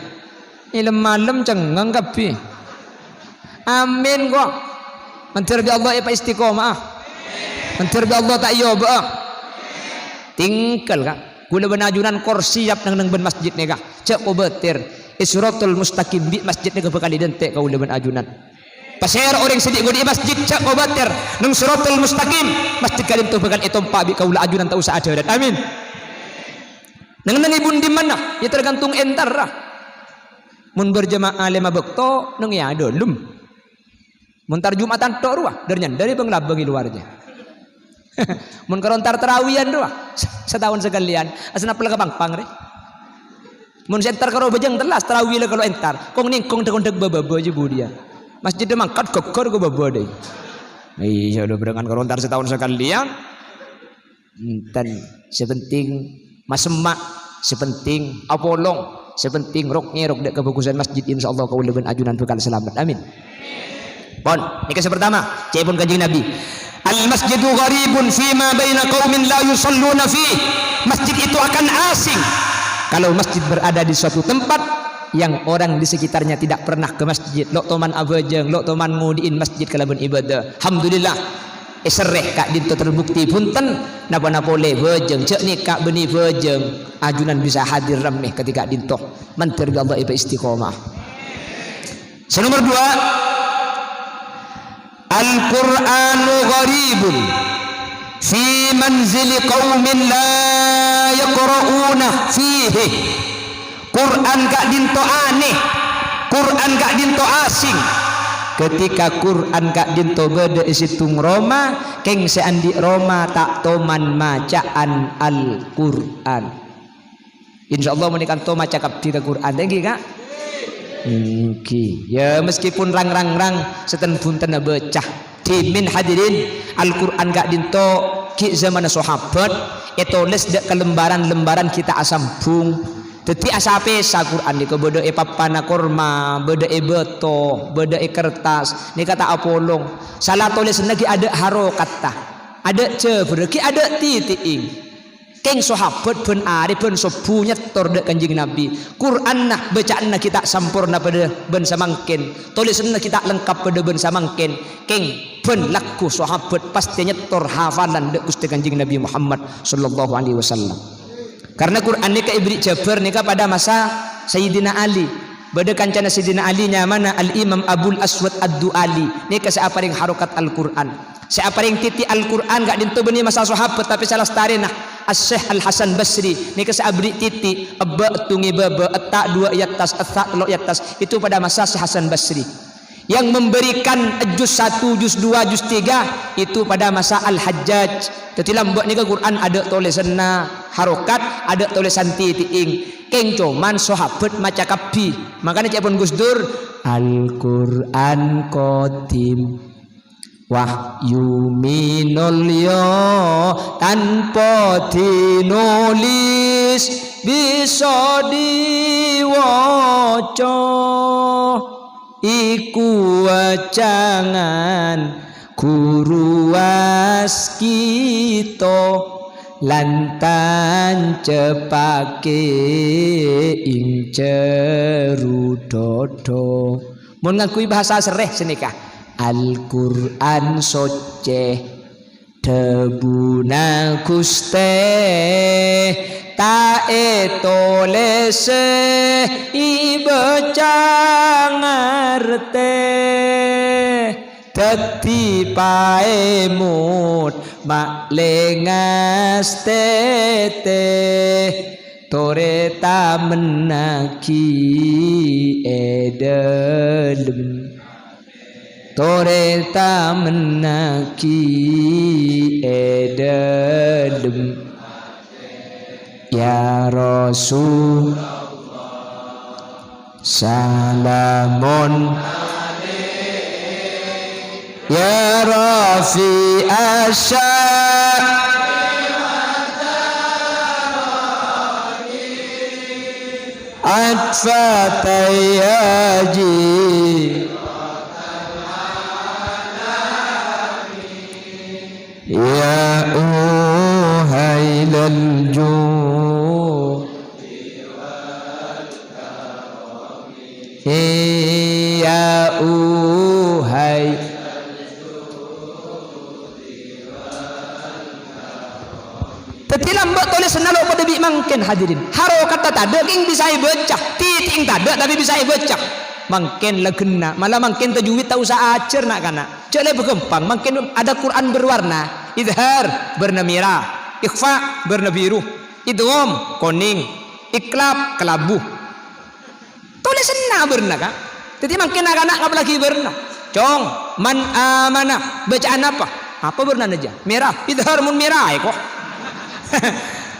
Lem-malem cengngeng kabbhi. Amin, ko'. Mandhâr bi' Allah èpaistiqomah. Mandhâr bi' Allah ta' èobâ'â. Tinggal, Ka'. Kaulâ bân ajunan kor siap neng-enneng bân masjid nèka. Jhâ' kobâtèr. È Siratal Mustaqim bi' masjid nèka bhâkal èdhânte' kaulâ bân ajunan. Pasèra orèng sè ghi' ngodhi'i masjid, jhâ' kobâtèr. Neng Siratal Mustaqim, masjid ka'dinto bhâkal ètompa' bi' kaulâ ajunan ta' osa adhârât. Amin. Neng-enneng è bun dimma, ya tergantung entarra. Mon berjamaah lèma bâkto, neng è adâlem. Mon entar Jumatan tok rowa, dhâr-nyandhâr è bâng-labâng è lowar jâ. Mon karo entar tarawiyan rowa, sataon sakalèyan, asnappel ka pang-pang rè. Mon sè entar karo bhâjâng tellas, tarawi la kalo entar, kong-nèngkong dhâk-ondhâk bâ-bâbâ jâ budiyâ. Masjidda mangkat ghâggâr ka bâbâ dâi. Iyâ, dâ' bhârengan karo entar sataon sakalèyan. Enten. Sè penting masemma', sè penting apolong, sè penting rok-ngèrok dâ' kabhâghusân masjid, insyaallah kaulâ bân ajunan bhâkal salamet. Amin. Pon, nèka sè pertama, ca'èpon Kanjeng Nabi. "Al-masjidu gharibun fima baina qaumin la yusalluna fih." Masjid itu akan asing kalau masjid berada di suatu tempat yang orang di sekitarnya tidak pernah ke masjid. Lo' toman abhâjâng, lo' toman ngodhi'in masjid kalabân ibadah. Alhamdulillah. Èserrè ka'dinto terbukti bhunten, napa-napa polè bhâjâng, jhâ' nèka bânnè bhâjâng, ajunan bisa hadir rammè ka ka'dinto. Mandhâr bi' Allah èpaistiqomah. Sè nomor dua, "Al-Qur'anu gharibun fi manzili qaumin la yaqra'una fihi." Qur'an ka'dinto anè, Qur'an ka'dinto asing. Ketika Qur'an ka'dinto bâdâ è sèttong roma, kèng sè andi' roma ta' toman maca'an Al-Qur'an. Insyaallah mon è kanto maca kabbhi ka Qur'an, ta' ènggi, Ka'? Ènggi. Ya, meskipun rang-rang-rang, sèttong bhunten abâca. Dhimèn hadirin, Al-Qur'an ka'dinto ghi' zamanna sahabat, ètolès dâ' ka lembaran-lembaran ghi' ta' asambhung. Dhâddhi asa-pèsa Qur'an nèka bâdâ è pappana korma, bâdâ è bâto, bâdâ è kertas, nèka ta' apolong. Sala tolèsanna ghi' adâ' harokatta, adâ' jâbârrâ, ghi' adâ' titi'èng. Kèng sahabat bân arè bân sobbhu nyèttor dâ' Kanjeng Nabi. Qur'anna bâca'anna ghi' ta' samporna padâ bân samangkèn. Tolèsanna ghi' ta' lengkap padâ bân samangkèn. Kèng bân lagghu sahabat pastè nyèttor hafalan dâ' Ghustè Kanjeng Nabi Muhammad sallallahu alaihi wasallam. Karna Qur'an nèka èbèrri' jhâbâr nèka padâ masa Sayyidina Ali. Bâdâ kancana Sayyidina Ali nyamana Al-Imam Abul Aswad Ad-Du'ali. Nèka sè aparèng harokat Al-Qur'an. Sè aparèng titi' Al-Qur'an ka'dinto bânnè masa sahabat, tapè salastarèna Asy-Syaikh Al-Hasan Basri. Nèka sè abèrri' titi', ebba' èttonga bâbâ, etta' duwâ' è attas, essa' tello' è attas. Itu pada masa Syekh Hasan Basri. Yang memberikan juz satu, juz dua, juz tiga itu pada masa Al-Hajjaj. Dhâddhi lambâ' nèka Qur'an adâ' tolèsanna harokat, adâ' tolèsan titi'èng. Kèng coman sahabat maca kabbhi. Mangkana ca'èpon Gus Dur, "Al-Qur'an qadim. Wahyu minulya tanpa tinulis bisa diwaca." Iku wacangan ghuru waskita lan tancepake ing jero dada. Mon ngangghuy bahasa serrè sanèka, Al-Qur'an Soccè. Dhâbuna Ghustè ta' ètolèsè èbâca ngartè. Dhâddhi paèmot ma'lè ngastètè, torè tamennaghi è dâlem. Torè tamennaghi è dâlem. Ya Rasul, salamun. Ya Rafi asya. Atfa tayyaji. Ya uhailal ju. Ya u Nalo' padâ bi' mangkèn, hadirin. Harokatta tadâ' kèng bisa èbâca. Titi'èng tadâ' tapè bisa èbâca. Mangkèn lagghâna, mala mangkèn tajwid ta' osa ajhâr na'-kana'. Jhâ' lebbi ghâmpang, mangkèn ada Quran berwarna. Idhar, bârna mèra. Ikhfa, bârna biru. Idgham, konèng. Iqlab, kalabu. Tolèsanna bârna, Ka'. Dhâddhi mangkèn na'-kana' ngapallaghi bârna. Cong, man amana. Bâca'an apa? Apa bârnana jâ? Mèra. Idhar mon mèra, èko.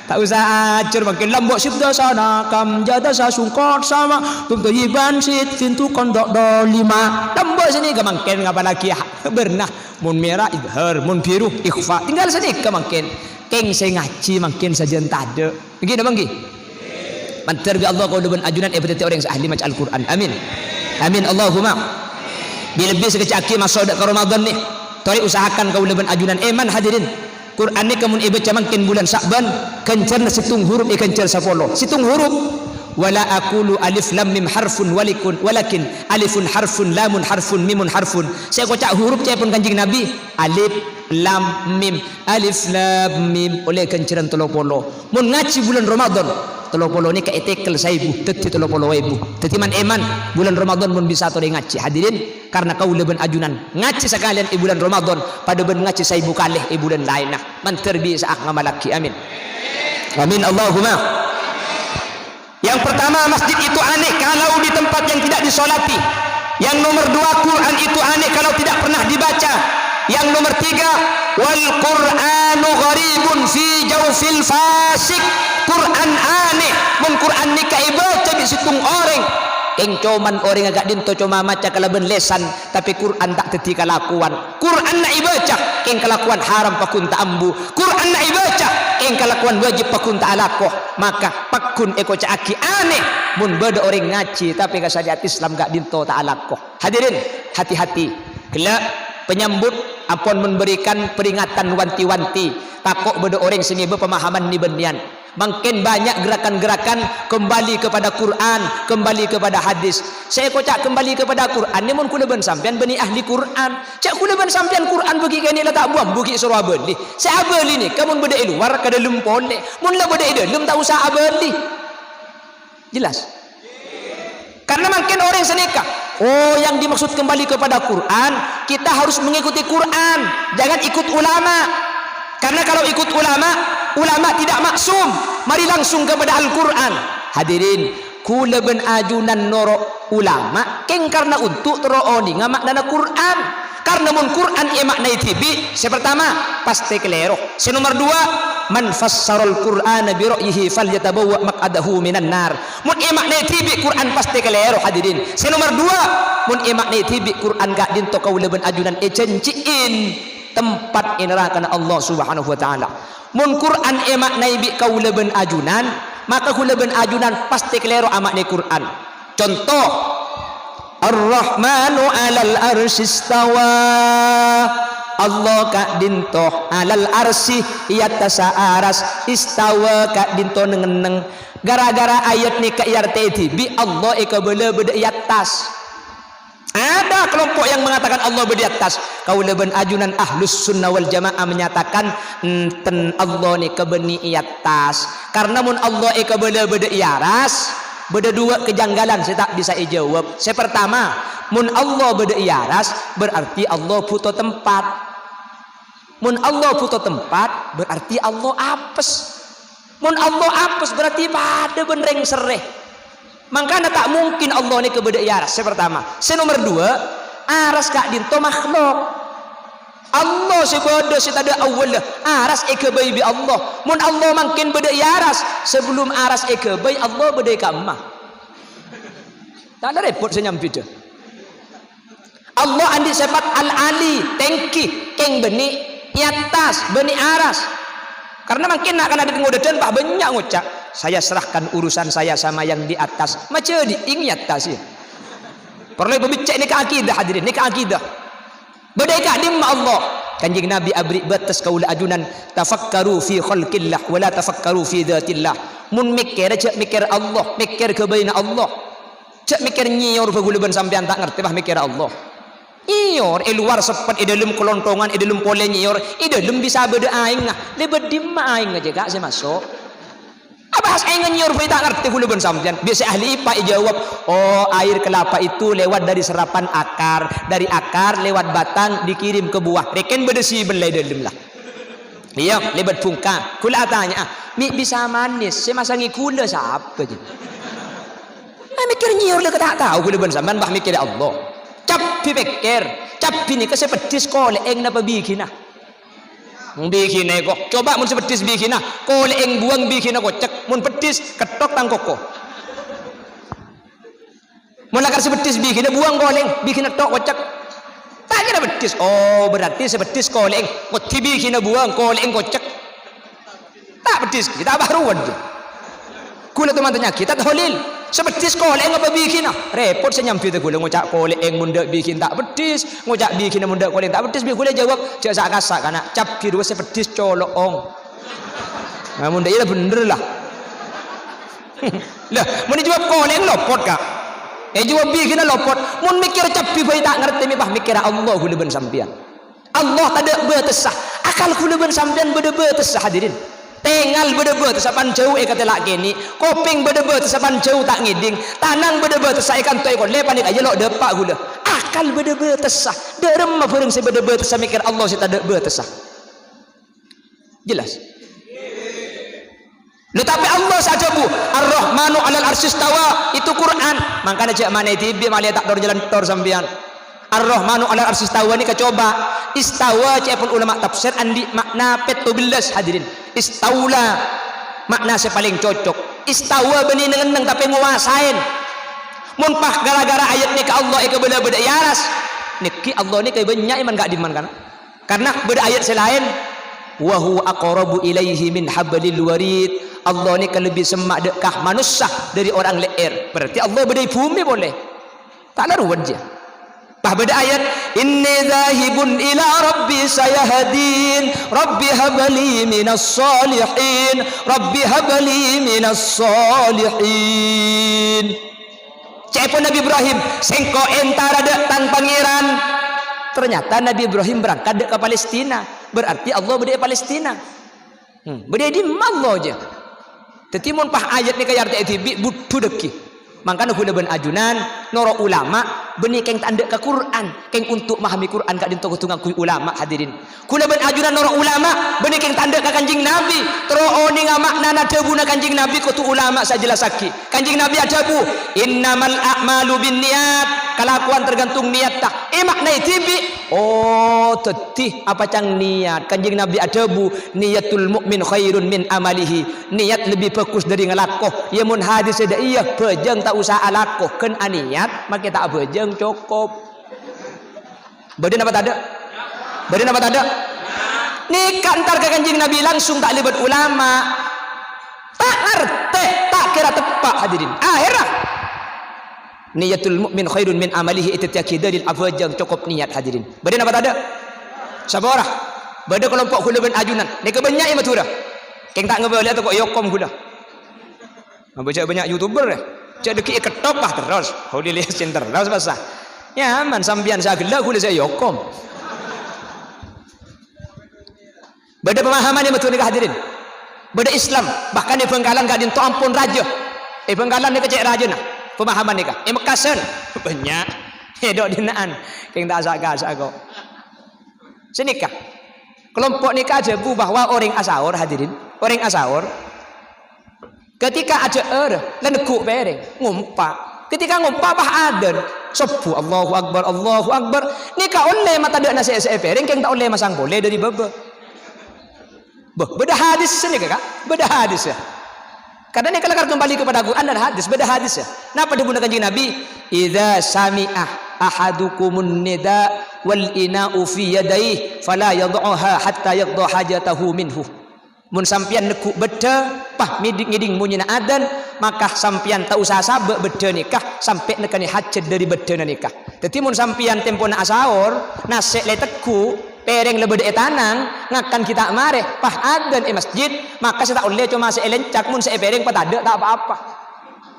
Ta' osa ajhâr mangkèn lambâ' sibda sana, kam jada sa sungkot sama, bum toyiban sit pintu kondok dolima. Lambâ' sanèka mangkèn ngapallaghi bârna. Mon mèra, idhar. Mon biru, ikhfa. Tinggal sanèka mangkèn. Kèng sè ngajhi mangkèn sajân tadâ'. Èngghi napa èngghi? Mandhâr bi' Allah kaulâ bân ajunan èpadhâddhi orèng sè ahli maca Al-Qur'an. Amin. Amin, Allahumma. Bi-, lebbi sakejjhâ' aghi maso' dâ' ka Ramadan nè. Torè usahakan kaulâ bân ajunan. Èman hadirin. Qur'an nèka mon èbâca mangkèn bulân Sya'ban, ghânjhârna sèttong hurup èghânjhâr sapolo. Sèttong hurup. "Wala aqulu alif lam mim harfun walikun, walakin alifun harfun, lamun harfun, mimun harfun." Sè èkoca' hurup ca'èpon Kanjeng Nabi, alif, lam, mim. Alif, lam, mim. Ollè ghânjhârân tello polo. Mon ngajhi bulân Ramadan, tello polo nèka ètekel saèbu, dhâddhi tello polo èbu. Dhâddhi man-, èman, bulân Ramadan mon bisa torè ngajhi. Hadirin, karna kaulâ bân ajunan ngajhi sakalèyan è bulân Ramadan, padâ bân ngajhi saèbu kalè è bulân laènna. Mandhâr bisaa ngamallaghi. Amin. Amin, Allahumma. Yang pertama, masjid itu aneh kalau di tempat yang tidak disolati. Yang nomor dua, Quran itu aneh kalau tidak pernah dibaca. Yang nomor tiga, "Wal Qur'anu gharibun fi jaufil fasik." Quran aneh, mon Quran nèka èbâca bi' sèttong orèng. Kèng coma orèngnga ka'dinto coma maca kalabân lèsan, tapè Quran ta' dhâddhi kalakowan. Quran la èbâca, kèng kalakowan haram pagghun ta' ambu. Quran la èbâca, kèng kalakowan wajib pagghun ta' alako. Maka pagghun èkoca'aghi aneh, mon bâdâ orèng ngajhi, tapè ka syariat Islam ka'dinto ta' alako. Hadirin, hati-hati. Ghellâ' penyambut ampon memberikan peringatan wanti-wanti. Tako' bâdâ orèng sè ngèbâ pemahaman nè-bânnèyan. Mangkèn banyak gerakan-gerakan kembali kepada Quran, kembali kepada hadis. Sè èkoca' kembali kepada Quran nè mon kaulâ bân sampèyan bânnè ahli Quran. Jhâ' kaulâ bân sampèyan Quran bâgi kènè' la ta' bu-ambu ghi' soro abâli. Sè abâli nèka mon bâdâ è lowar ka dâlem polè. Mon la bâdâ è dâlem ta' osa abâli. Jelas? Karena mangkèn orèng sanèka, oh, yang dimaksud kembali kepada Quran, kita harus mengikuti Quran, jangan ikut ulama. Karena kalau ikut ulama, ulama tidak maksum. Mari langsung kepada Al-Quran. Hadirin, kaulâ bân ajunan noro' ulama, kèng karna onto' terro onènga ma'nana Quran. Karna mon Quran èma'naè dhibi', sè partama, pastè kalèro. Sè nomer duwâ', "Man fassaral Qur'ana bi ra'yihi falyatabawwa' maq'adahu minan nar." Mon èma'naè dhibi' Quran pastè kalèro, hadirin. Sè nomer duwâ', mon èma'naè dhibi' Quran ka'dinto kaulâ bân ajunan èjhânjhi'in tempat è narakana Allah Subhanahu wa Ta'ala. Mon Quran èma'naè bi' kaulâ bân ajunan, maka kaulâ bân ajunan pastè kalèro ama'naè Quran. Conto, "Ar-Rahmanu 'alal 'arsy istawa." Allah ka'dinto 'alal 'arsy, è attassa aras, istawa ka'dinto neng-enneng. Gara-gara ayat nèka èartè'è dhibi', Allah èkabâlâ bâdâ è attas. Ada kelompok yang mengatakan Allah bâdâ è attas. Kaulâ bân ajunan Ahlus Sunnah wal Jamaah menyatakan, enten, Allah nèka bânnè è attas. Karna mon Allah èkabâlâ bâdâ è aras, bâdâ duwâ' kejanggalan sè ta' bisa èjâwâb. Sè partama, mon Allah bâdâ è aras, berarti Allah bhuto tempat. Mon Allah bhuto tempat, berarti Allah apes. Mon Allah apes, berarti padâ bân rèng serrè. Mangkana ta' mungkin Allah nèka bâdâ è aras, sè partama. Sè nomer duwâ', aras ka'dinto makhluk. Allah sè bâdâ sè tadâ' awwalla, aras èghâbây bi' Allah. Mon Allah mangkèn bâdâ è aras, sabellum aras èghâbây, Allah bâdâ è kamma. Ta' la rèpot sè nyambidhâ. Allah andi' sèpat al-ali, tèngghi, kèng bânnè è attas, bânnè aras. Karna mangkèn na'-kana' dhâddhi ngodâdhân, bâ' bânnya' ngoca', "Saya serahkan urusan saya sama yang di atas." Majâdhi'èng è attas, yâ. Parlo èpabeccè' nèka akidah, hadirin, nèka akidah. Bâdâ è ka'dimma Allah? Kanjeng Nabi aberri' bâtes kaulâ ajunan, "Tafakkaru fi khalqillah, wa la tafakkaru fi dzatillah." Mon mèkkèrè, jhâ' mèkkèr Allah, mèkkèr ghâbâyna Allah. Jhâ' mèkkèr nyèyor, bâ kaulâ bân sampèyan ta' ngartè, bâ, mèkkèrra Allah. Nyèyor, è lowar seppet, è dâlem kalonthongan, è dâlem polè nyèyor, è dâlem bisa bâdâ aèngnga. Lèbât dimma aèngnga, jhâ', Ka', sè maso'? Abahas ènga' nyèyor bhâi ta' ngartè ghulâ bân sampèyan. Bi' sè ahli ipa èjâwâb, "Oh, air kelapa itu lewat dari serapan akar, dari akar lewat batang dikirim ke buah." Rèken bâdâ sibella è dâlem la. Iyâ, lèbât bhungka. Ghulâ atanya'a, "Mi' bisa manis, sè masangè ghulâ sapa, jhi?" Eh, mèkkèr nyèyor la ta' tao ghulâ bân sampèyan, bah mèkkèrè Allah. Cabbhi pèkkèr, cabbhi nèka sè peddhis kolè'èng napa bighina? Bighina èko. Coba mon sè peddhis bighina, kolè'èng buwâng bighina kocèk. Mon peddhis, ketthok tang koko. Mon lakar sè peddhis bighina buwâng kolè'èng, bighina tok kocèk. Ta' kèra peddhis. Oh, berarti sè peddhis kolè'èng. Ngoddi bighina buwâng, kolè'èng kocèk. Ta' peddhis, ta' bâruwân, jhi. Ghulâ toman tanya'aghi, "Tad Holil, sè peddhis kolè'èng apa bighina?" Rèpot sè nyambhidhâ ghulâ, ngoca' kolè'èng mon dâ' bighina ta' peddhis, ngoca' bighina mon dâ' kolè'èng ta' peddhis, bi' ghulâ jâwâb, "Jhâ' sa-kasa', kana', cabbhi rowa sè peddhis colo'ong." Nah, mon dâ' iyâ la bhendher la. Lah, mon èjâwâb kolè'èng lopot, Ka'. Èjâwâb bighina lopot. Mon mèkkèr cabbhi bhâi ta' ngartè, mè' pas mèkkèrra Allah ghulâ bân sampèyan. Allah tadâ' bâtessa. Akal ghulâ bân sampèyan bâdâ bâtessa, hadirin. Tèngal bâdâ bâtessa, pan jhâu èkatèla' kènè'. Kopèng bâdâ bâtessa, pan jhâu ta' ngèdhing. Tanang bâdâ bâtessa, èkanto' èkollè, panèka jhâ' lo' dâpa' ghulâ. Akal bâdâ bâtessa. Dâ' remma bhârâng sè bâdâ bâtessa mèkkèr Allah sè tadâ' bâtessa? Jelas? Lo, tapè Allah sè adhâbu, "Ar-Rahmanu 'alal 'arsy istawa." Itu Qur'an. Mangkana jhâ' manaè dhibi' malè ta' tor-nyalèntor sampèyan. "Ar-Rahmanu 'alal 'arsy istawa" nèka coba. Istawa ca'èpon ulama tafsir andi' ma'na pètto bellâs, hadirin. Istaula, ma'na sè palèng cocok. Istawa bânnè neng-enneng tapè ngowasaè. Mon pas gara-gara ayat nèka Allah èkabâlâ bâdâ è aras, nèkè Allah nèka bânnya' èman ka'dimman, kan? Karna bâdâ ayat sè laèn, "Wa huwa aqrabu ilaihi min hablil warid." Allah nèka lebbi semma' dâ' ka manossa dâri orang lè'èr. Berarti Allah bâdâ è bhumè polè. Ta' la rowa, jiyâ. Pas bâdâ ayat, "Inni dzahibun ila rabbi sayahdin. Rabbi habli minas shalihin. Rabbi habli minas shalihin." Ca'èpon Nabi Ibrahim, "Sèngko' èntara dâ' tang Pangèran." Ternyata Nabi Ibrahim berangkat dâ' ka Palestina. Berarti Allah bâdâ è Palestina. Hmm, bâdâ è dimma Allah, jiyâ. Dâddhi, mon pas ayat nèka èartè'è dhibi', budhu dhâggi'. Mangkana ghulâ bân ajunan noro' ulama, bânnè kèng ta' endâ' ka Qur'an. Kèng untuk mahami Qur'an ka'dinto kodhu ngangghuy ulama, hadirin. Ghulâ bân ajunan noro' ulama, bânnè kèng ta' endâ' ka Kanjeng Nabi. Terro onènga ma'nana dhâbuna Kanjeng Nabi kodhu ulama sè ajhellassaghi. Kanjeng Nabi adhâbu, "Innamal a'malu binniyat." Kalakowan tergantung niyatta. Èma'naè dhibi'. Oh, dâddhi apacang niyat. Kanjeng Nabi adhâbu, "Niyatul mu'min khairun min amalihi." Niyat lebbi bhâghus dâri ngalako. Yâ, mon hadis sè dâ' iyâ, bhâjâng ta' osa alako. Ghân aniyat, makè ta' abhâjâng, cokop. Bâdâ napa tadâ'? Bâdâ napa tadâ'? Nèka entar ka Kanjeng Nabi langsung ta' lèbât ulama. Ta' ngartè, ta' kèra teppa', hadirin. Aherra, "Niyatul mu'min khairun min amalihi," èdhâddhiyâghi dalil abhâjâng cokop niyat, hadirin. Bâdâ napa tadâ'? Sapa ora? Bâdâ kalompo' ghulâ bân ajunan. Nèka bânnya' è Madhurâ. Kèng ta' ngabâlâ toko èokom ghulâ. Apa jhâ' bânnya' YouTuber, yâ? Jhâ' dhâggi' èketthok, pas terros. Holi lesin terros, pas, ah. Nyaman, sampèyan sè aghellâ', ghulâ sè èokom. Bâdâ pemahaman è Madhurâ nèka, hadirin. Bâdâ Islam, bahkan è Bhângkalan ka'dinto ampon rajâ. È Bhângkalan nèka cè' rajâna pemahaman nèka. È Mekkasân, bânnya'. È dâ' dina'an, kèng ta' sa'-kasa' ko'. Sanèka, kalompo' nèka adhâbu bahwa orèng asaor, hadirin, orèng asaor, ketika adhâ'âr, la neggu' pèrèng, ngompa'. Ketika ngompa', pas adzan, sobbhu, Allahu Akbar, Allahu Akbar. Nèka ollè matadâ'na sè èssè'è pèrèng, kèng ta' ollè masang polè dâri bâbâ. Bâh, bâdâ hadis sanèka, Ka'? Bâdâ hadis, yâ. Karena nèka lakar kembali kepada Quran dan hadis, bâdâ hadis, yâ. Napa dhâbuna Kanjeng Nabi? "Idza sami'a ahadukumun nida wal ina'u fi yadaihi, fala yad'uha hatta yaqda hajatahu minhu." Mon sampèyan neggu' bâddhâ, pas ngèdhing-ngèdhing monyèna adzan, maka sampèyan ta' osa sabâ' bâddhâ nèka sampè' nèkkanè hajhât dâri bâddhâna nèka. Dâddhi, mon sampèyan tempona asaor, nasè' la èteggu', pèrèng la bâdâ è tanang, ngakan ghi' ta' marè, pas adzan è masjid, maka sè ta' ollè coma sè èlèncak, mon sè è pèrèng patadâ' ta' pa-apa.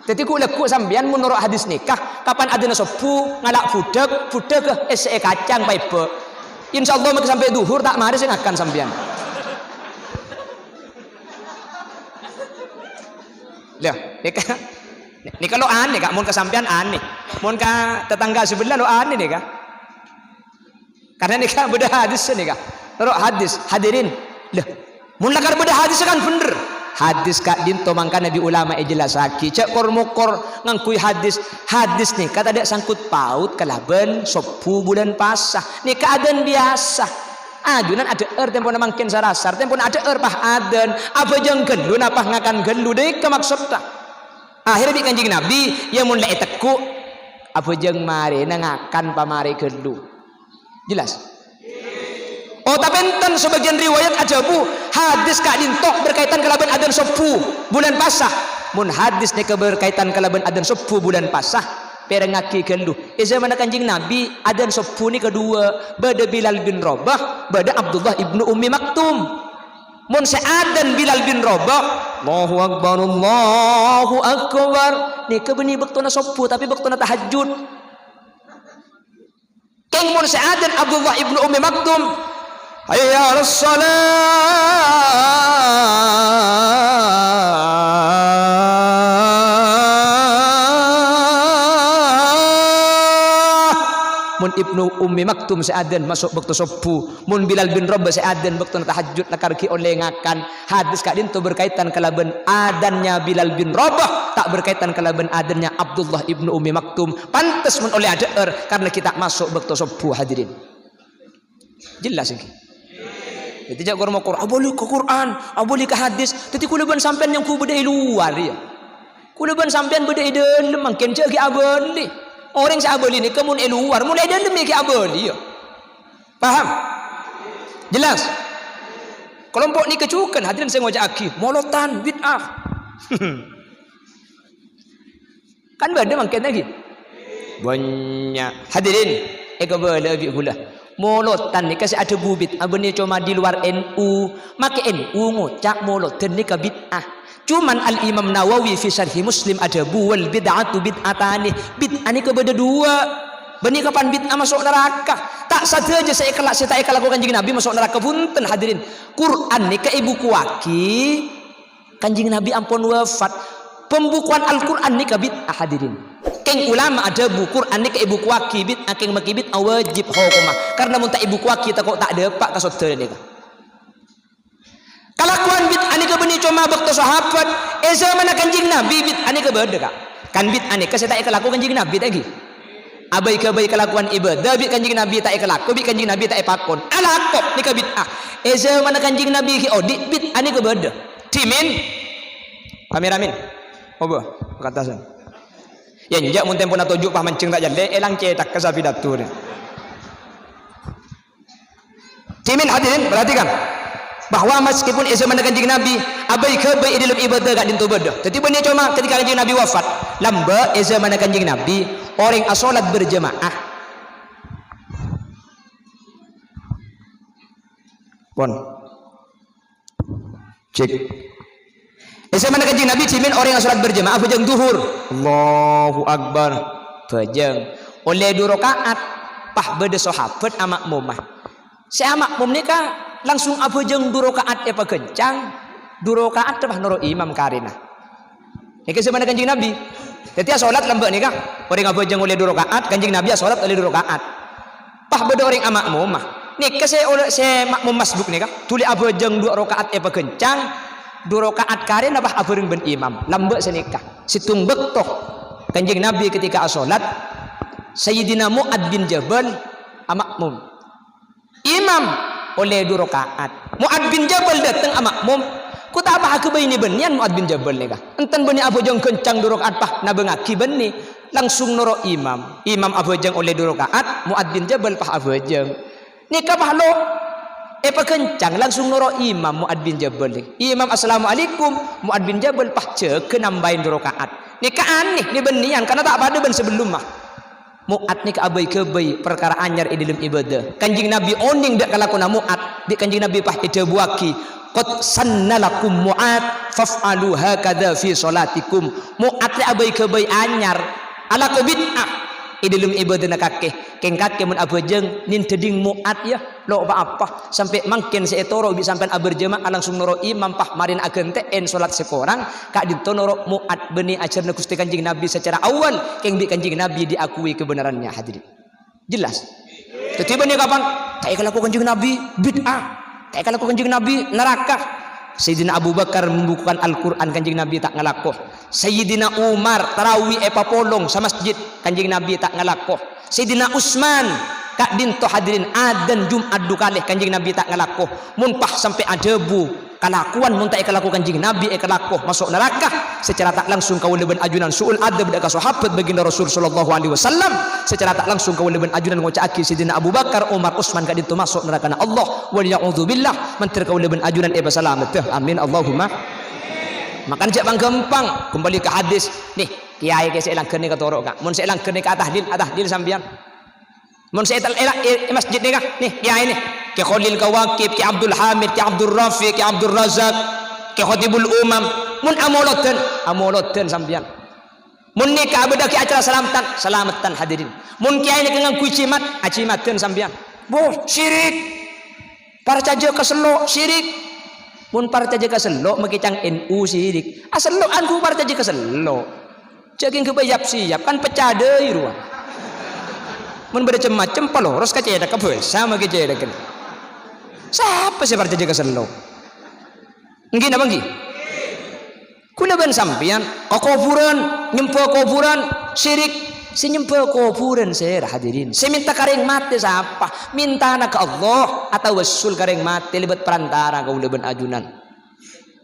Dâddhi, ghu'-lagghu' sampèyan mon noro' hadis nèka, kapan adzanna sobbhu, ngala' bhudhâk, bhudhâghâ èssè'è kacang paèbâ'. Insyaallah, mènggi sampè' dhuhur ta' marè sè ngakan sampèyan. Nèka, nèka lo' anè, Ka', mon ka sampèyan anè. Mon ka tatangghâ sabellâ lo' anè nèka. Karna nèka bâdâ hadis nèka. Noro' hadis, hadirin. Lah, mon lakar bâdâ hadis kan bhender. Hadis ka'dinto mangkana bi' ulama èjellassaghi. Jhâ' kor-mokor ngangghuy hadis. Hadis nèka tadâ' sangkut paut kalabân sobbhu bulân pasa. Nèka adân biyasa. Ajunan adhâ'âr tempona mangkèn sarasar, tempona adhâ'âr pas adân. Abhâjâng ghâllu napa ngakan ghâllu, dâ' èka maksoddhâ. Akhèrra bi' Kanjeng Nabi, iyâ mon la ètegghu', abhâjâng marèna ngakan pamarè ghâllu. Jelas? Oh, tapè enten sabâgiyân riwayat adhâbu, hadis ka'dinto berkaitan kalabân adân sobbhu bulân pasa. Mon hadis nèka berkaitan kalabân adân sobbhu bulân pasa, pèrengngaghi ghâllu. È zamanna Kanjeng Nabi, adân sobbhu nèka duwâ', bâdâ Bilal bin Rabah, bâdâ Abdullah ibnu Ummi Maktum. Mon sè adân Bilal bin Rabah, "Allahu Akbar, Allahu Akbar," nèka bânnè bâktona sobbhu, tapè bâktona tahajjud. Kèng mon sè adân Abdullah ibnu Ummi Maktum, "Hayya 'alas shalah." Mon Ibnu Ummi Maktum sè adân maso' bâkto sobbhu, mon Bilal bin Rabah sè adân bâktona tahajjud lakar ghi' ollè ngakan. Hadis ka'dinto berkaitan kalabân adânnya Bilal bin Rabah, ta' berkaitan kalabân adânnya Abdullah ibnu Ummi Maktum. Pantes mon ollè adhâ'âr, karna ghi' ta' maso' bâkto sobbhu, hadirin. Jelas ènggi? Dhâddhi jhâ' kor-mokor, "Abâli ka Qur'an, abâli ka hadis." Dhâddhi kaulâ bân sampèyan nyongghu bâdâ è lowar, yâ. Kaulâ bân sampèyan bâdâ è dâlem, mangkèn jhâ' ghi' abâli. Orèng sè abâli nèka mon è lowar, mon è dâlem ghi' abâli, yâ. Paham? Jelas? Kalompo' nèka jhughân, hadirin, sè ngoca'aghi, molodhân bid'ah. Kan bâdâ mangkèn ghi? Bânnya'. Hadirin, èkabâlâ bi' kaulâ. Molodhân nèka sè adhâbu bid'ah bânnè coma di luar N U. Makè N U ngoca' molodhân nèka bid'ah. Cuman Al-Imam Nawawi fi Syarhi Muslim adhâbu, "Wal bid'atu bid'atani." Bid'ah nèka bâdâ duwâ'. Bânnè kapan bid'ah maso' naraka? Ta' sadhâjâ sè èkala-, sè ta' èkalako Kanjeng Nabi maso' naraka. Bhunten, hadirin. Qur'an nèka èbukuwaghi Kanjeng Nabi ampon wafat. Pembukuan Al-Qur'an nèka bid'ah, hadirin. Kèng ulama adhâbu, Qur'an nèka èbukuwaghi bid'ah, kèng makè bid'ah wajib hokomma. Karna mon ta' èbukuwaghi, tako' ta' dâpa' ka soddhâna nèka. Kalakowan bid'ah nèka bânnè coma bâkto sahabat. È zamanna Kanjeng Nabi, bid'ah nèka bâdâ, Ka'. Kan bid'ah nèka sè ta' èkalako Kanjeng Nabi, ta' ghi? Abâi-ghâbâi kalakowan ibâdâ bi' Kanjeng Nabi ta' èkalako, bi' Kanjeng Nabi ta' èpakon. Alako nèka bid'ah. È zamanna Kanjeng Nabi ghi' odi', bid'ah nèka bâdâ. Dhimèn. Kameramen. Obâ, katasan. Yâ, enjâ' mon tempona toju' pas manjheng ta' jhâlè, èlang cètakka sapidato rè. Dhimèn hadirin, perhatikan bahwa meskipun è zamanna Kanjeng Nabi, abâi-ghâbâi è dâlem ibâdâ ka'dinto bâdâ. Dhâddhi bânnè coma ketika Kanjeng Nabi wafat, lambâ' è zamanna Kanjeng Nabi, orèng asholat berjamaah. Pon. Cek. È zamanna Kanjeng Nabi, dhimèn orèng asholat berjamaah abhâjâng dhuhur. Allahu Akbar. Bhâjâng. Ollè du raka'at, pas bâdâ sahabat ama'muma. Sè ama'mum nèka langsung abhâjâng du raka'at èpaghâncang, du raka'at pas noro' imam karèna. Nèka zamanna Kanjeng Nabi. Dhâddhi asholat lambâ' nèka, orèng abhâjâng ollè du raka'at, Kanjeng Nabi asholat ollè du raka'at. Pas bâdâ orèng ama'muma. Nèka sè ollè, sè ma'mum masbuk nèka, dhuli abhâjâng du raka'at èpaghâncang, du raka'at karèna pas abhâreng bân imam. Lambâ' sè nèka. Sèttong bâkto Kanjeng Nabi ketika asholat, Sayyidina Mu'ad bin Jabal ama'mum. Imam ollè du raka'at. Mu'ad bin Jabal dâteng ama'mum. Ko' ta' pas aghâbây nè bânnèyan Mu'ad bin Jabal nèka. Enten bânnè abhâjâng ghâncang du raka'at pas nabângngaghi bânnè. Langsung noro' imam. Imam abhâjâng ollè du raka'at, Mu'ad bin Jabal pas abhâjâng. Nèka pas lo' èpaghâncang langsung noro' imam Mu'ad bin Jabal nè. Imam, "Assalamualaikum." Mu'ad bin Jabal pas jâgâ nambâi du raka'at. Nèka anè nè bânnèyan, karna ta' padâ bân sabellumma. Mu'ad nèka abâi-ghâbâi parkara anyar è dâlem ibâdâ. Kanjeng Nabi onèng dâ' kalakona Mu'ad, bi' Kanjeng Nabi pas èdhâbuwâghi, "Qad sanna lakum Mu'ad, faf'alu hakadha fi sholatikum." Mu'ad rè abâi-ghâbâi anyar, alako bid'ah. È dhâlem ibâdâna kakè, kèng kakè mon abhâjâng nèng dhâddhi mu'at, yâ, lo' pa-apa. Sampè' mangkèn sè ètoro' bi' sampèyan aberjamaah langsung noro' imam, pas marèna aghântè'èn solat sè korang, ka'dinto noro' mu'at bânnè ajhârânna Ghustè Kanjeng Nabi sacara awal, kèng bi' Kanjeng Nabi diakui kebenarannya, hadirin. Jelas? Dhâddhi bânnè kapan? Ta' èkalako Kanjeng Nabi, bid'ah. Ta' èkalako Kanjeng Nabi, naraka. Sayyidina Abu Bakar membukukan Al-Qur'an, Kanjeng Nabi ta' ngalako. Sayyidina Umar tarawih èpapolong samasjid, Kanjeng Nabi ta' ngalako. Sayyidina Utsman, ka'dinto hadirin, adzan Jum'at du kalè, Kanjeng Nabi ta' ngalako. Mon pas sampè' adhâbu, kalakowan mon ta' èkalako Kanjeng Nabi èkalako maso' naraka. Sacara ta' langsung kaulâ bân ajunan su'ul adab dâ' ka sahabat baginda Rasul sallallahu alaihi wasallam. Sacara ta' langsung kaulâ bân ajunan ngoca'aghi Sayyidina Abu Bakar, Umar, Utsman ka'dinto maso' narakana Allah. Wal ya'udzubillah, mandhâr kaulâ bân ajunan èpasalamedhâ. Amin, Allahumma. Mangkana jhâ' pangghâmpang, kembali ka hadis. Nè, kèyaè kè sè èlangghâr nèka toro', Ka'. Mon sè èlangghâr nèka atahlil, atahlil sampèyan. Mon sè ètel-, èla-, è, è masjid nèka, nè, kèyaè nè. Kè Kholil Kawakib, Kè Abdul Hamid, Kè Abdul Rafiq, Kè Abdul Razak, Kè Khotibul Umam. Mon amolodhân, amolodhân sampèyan. Mon nèka abâdâ'âghi acara salameddhân, salameddhân hadirin. Mon kèyaè nèka ngangghuy jimat, ajimaddhân sampèyan. Bo, syirik. Parcajâ ka sello', syirik. Mon parcajâ ka sello', makè ca'na N U syirik. Asello' angghu parcajâ ka sello'. Jhâ' ghun ghâbây yap-siyap, kan pecca dhâi rowa. Mon bâdâ cem-macem, paloros ka cèthagghâ bhâsa makè cèthagghâ. Sapa sè parcajâ ka sello'? Ènggi napa ènggi? Kaulâ bân sampèyan, ka kobhurân, nyembhâ kobhurân, syirik. Sè nyembhâ kobhurân sèra, hadirin. Sè mènta ka rèng matè sapa? Mèntana ka Allah, atawassul ka rèng matè lèbât parantara kaulâ bân ajunan.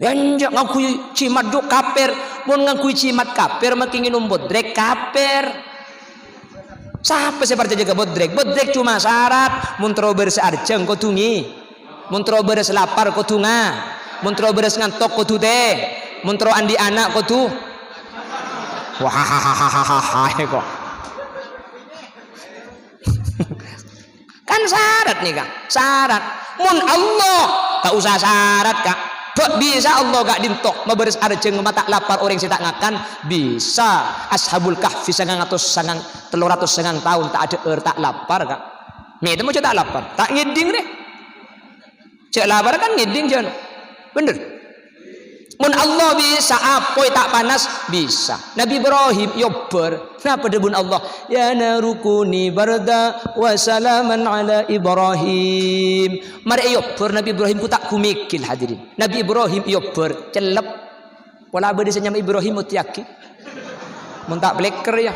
Enjâ' ngangghuy jimat jhâ' kafir. Mon ngangghuy jimat kafir, makè ngènom bodrek kafir. Sapa sè parcajâ ka bodrek? Bodrek coma sarat. Mon terro bârâs arjhâng kodhu ngè-, mon terro bârâs lapar kodhu nga-, mon terro bârâs ngantok kodhu tè-, mon terro andi' ana' kodhu. Wah, kok. Kan sarat nèka, sarat. Mon Allah, ta' osa sarat, Ka'. Bâ' bisa Allah ka'dinto mabârâs arjhâng mata' lapar orèng sè ta' ngakan? Bisa. Ashabul Kahfi sangang atos sangang, tello ratos sangang taon ta' adhâ'âr, ta' lapar, Ka'. Mè' temmo jhâ' ta' lapar, ta' ngèdhing rè. Jhâ' lapar kan ngèdhing jhân. Bhender. Mon Allah bisa, apoy ta' panas, bisa. Nabi Ibrahim èobbhâr. Napa dhâbuna Allah? "Ya naru kuni barda wa salaman ala Ibrahim." Marè èobbhâr Nabi Ibrahim ghu ta' ghu mèghil, hadirin. Nabi Ibrahim èobbhâr, cellep. Pola bâdâ sè nyama Ibrahim, ottèyaghi. Mon ta' plèkker, yâ.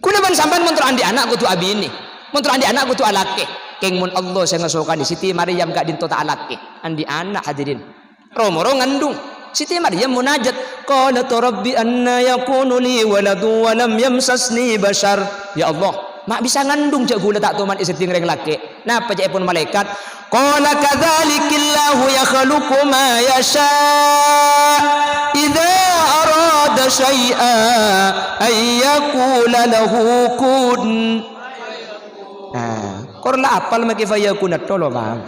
Kaulâ bân sampèyan mon terro andi' ana' kodhu abinè. Mon terro andi' ana' kodhu alakè. Kèng mon Allah sè ngasokanè, Siti Maryam ka'dinto ta' alakè. Andi' ana', hadirin. Ro-moro ngandung. Siti Maryam munajat, "Qalat rabbi anna yakunu li waladun wa lam yamsasni bashar." "Ya Allah, ma' bisa ngandung jhâ' ghulâ ta' toman èseddhing rèng lakè'?" Napa ca'èpon malaèkat? "Qala kadzalikillahu yakhluqu ma yasha', idza arada syai'an an yaqula lahu kun." Nah, kor la apal makè fayakun tolo, Bang.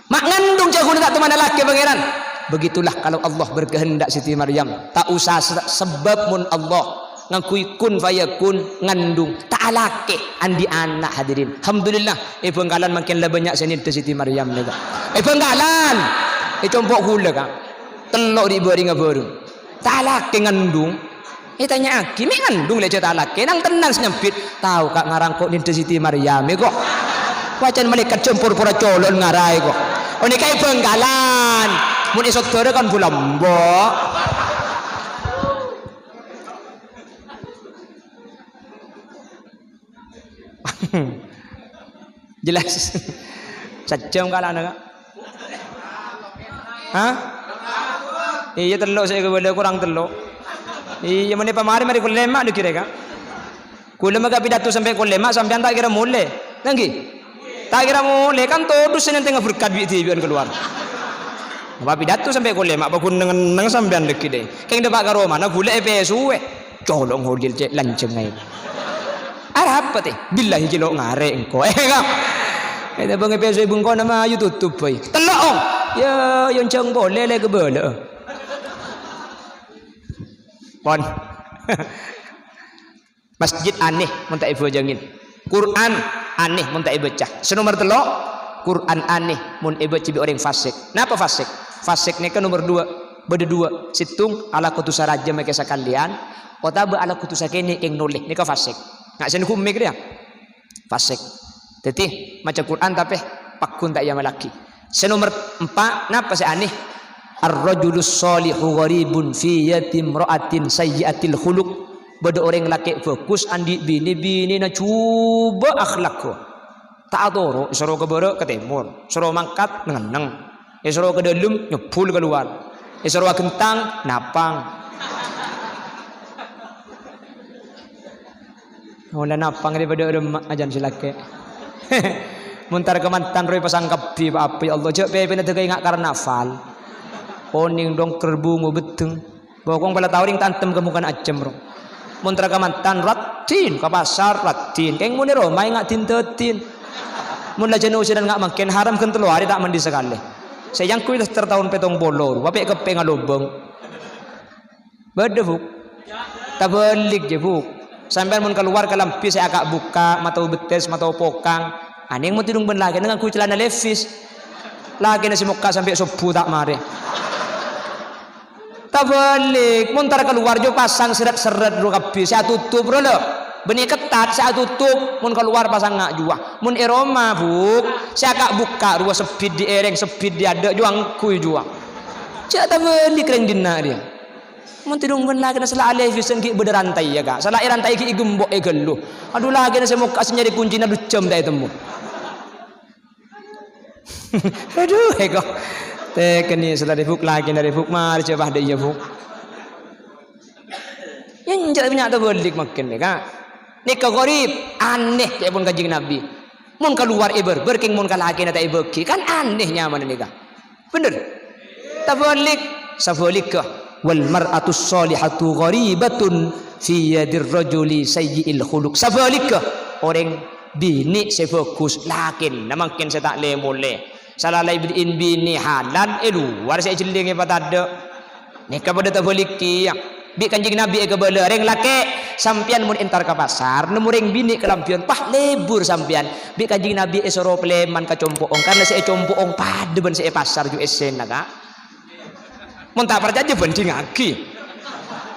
Ma' ngandung jhâ' ghulâ ta' toman alakè, Pangèran. Begitulah kalau Allah berkehendak, Siti Maryam. Ta' osa se-, sebab mon Allah ngangghuy kun fayakun ngandung. Ta' alakè, andi' ana', hadirin. Alhamdulillah, è Bhângkalan mangkèn la bânnya' sè nèndhâ Siti Maryam nèka. È Bhângkalan, è compo' ghulâ, Ka'. Tello' ri' bâringnga bhâreng. Ta' alakè ngandung. Ètanya'aghi, "Mè' ngandung lè' jhâ' ta' alakè?" Nang-tennang sè nyambit. "Tao, Ka', ngarang ko' nèndhâ Siti Maryam, è ko'. Pacèn malaèkat jhâmpor pora colo'na ngaraè, ko'." Oh, nèka è Bhângkalan. Mon è Sodara kan bulâ embo'. Jelas. Sajjhâm kalana, Ka'. Hah? Iyâ, tello' sè èkabâlâ, korang tello'. Iyâ, mènè pamarè marè kol lèma' dâgghi' rè, Ka'. Ghulâ maka pidato sampè' kol lèma', sampèyan ta' kèra molè. Nangghâ? Ta' kèra molè, kan todus sè nèntèngnga berkat bi' dhibi'ân kalowar. Apa pidato sampè' kol lèma', apa ghun neng-enneng sampèyan dâgghi' dâ'. Kèng dâpa' ka romana, ghulâ èpèsowè. Colo' ngodil cè' lanjhâng aè. Arapa tè? Billahi cè' lo' ngarè' engko'. Eh, ka'. Èdâ bângè pèso è bengkona mayu totop bhâi. Tello', Om. Ya, yonjang polè lè kabâlâ. Pon. Masjid anèh mon ta' èbhâjângin. Qur'an anèh mon ta' èbâca. Sè nomer tello', Qur'an anèh mon èbâca bi' orèng fasik. Napa fasik? Fasik nèka nomer dua. Bâdâ dua. Sèttong, alako dhusa rajâ makè sakalèyan, otabâ alako dhusa kènè' kèng nolè. Nèka fasik. Nga' sè nghukum kèya. Fasik. Dhâddhi, maca Qur'an tapè pagghun ta' èamallaghi. Sè nomer empa', napa sè anèh? Ar-rajulus shalihu gharibun fi yadi imra'atin sayyi'atil khuluq. Bâdâ orèng lakè' bhâghus andi' binè, binèna jhubâ' akhlakka. Ta' atoro', èsoro ka bârâ' ka tèmor, èsoro mangkat neng-enneng, èsoro ka dâlem nyebbhul kalowar, èsoro aghentang napang. Molaè napang rè padâ remma' ajân sè lakè'. Mon entar ka mantan rowa èpasang kabbhi, pa-apa, ya Allah, jhâ' pèpèna dhâgâ enga' karnaval. Onèng dongker bungo beddheng. Bokong pala tao rèng tantem ka mokana ajâm, ro. Mon entar ka mantan, raddhin, ka pasar, raddhin. Kèng mon è roma enga' din-dâdin. Mon la jân osènan enga' mangkèn, haram ghân tello arè ta' mandi sakalè. Sè èangghuy daster taon pèttong polo, ro, apè' keppèngnga lobâng. Bâdâ, Bu'. Tabâlik, jâ, Bu'. Sampèyan mon kalowar kalambhi sè aka'-buka', matao bettès, matao pokang. Anèng mon tèdung bân lakèna ngangghuy calana Levi's. Lakèna sè mokka' sampè' sobbhu ta' marè. Tabâlik, mon entar kalowar jâ pasang serret-serret ro kabbhi, sè atotop ro, lho. Bânnè kettat sè atotop, mon kalowar pasang nga' jâ. Mon è roma, Bu', sè aka'-buka' rowa sebbhit dâri èrèng, sebbhit dâri adâ' jâ angghuy jâ. Jhâ' tabâlik rèng dinna' rèya. Mon tèdung bân lakèna sala alè bhâsen ghi' bâdâ rantaiya, Ka'. Sala èrantai ghi' ègembok èghâllu. Adhu, lakèna sè mokka' sè nyarè koncina du jhâm ta' ètemmo. Adhu, èko. Tekennè sala rèbuk lakèna rèbuk marè jâ' padâ iyâ, Bu'. Yâ, enjâ' nya' tabâlik mangkèn, yâ, Ka'. Nèka gharib, anèh, ca'èpon Kanjeng Nabi. Mon kalowar èbârbâr, kèng mon ka lakèna ta' èbâghi, kan anèh nyamana nèka. Bhender? Tabâlik, sabhâligghâ, "Wal mar'atus shalihatu gharibatun fi yadir rajuli sayyi'il khuluq." Sabhâligghâ, orèng binè' sè bhâghus, lakèna mangkèn sè ta' lè-molè. Sala la èbâdi'in binè' halal, è lowar sè èjhellingè patadâ'. Nèka padâ tabâlik kèya. Bi' Kanjeng Nabi èkabâlâ, "Rèng lakè', sampèyan mon entar ka pasar, nemmo rèng binè' kalambhiyân, pas lebur sampèyan." Bi' Kanjeng Nabi èsoro palèman ka compo'ong, karna sè è compo'ong padâ bân sè è pasar jhu essèna, Ka'. Mon ta' parcajâ, bhândhingngaghi.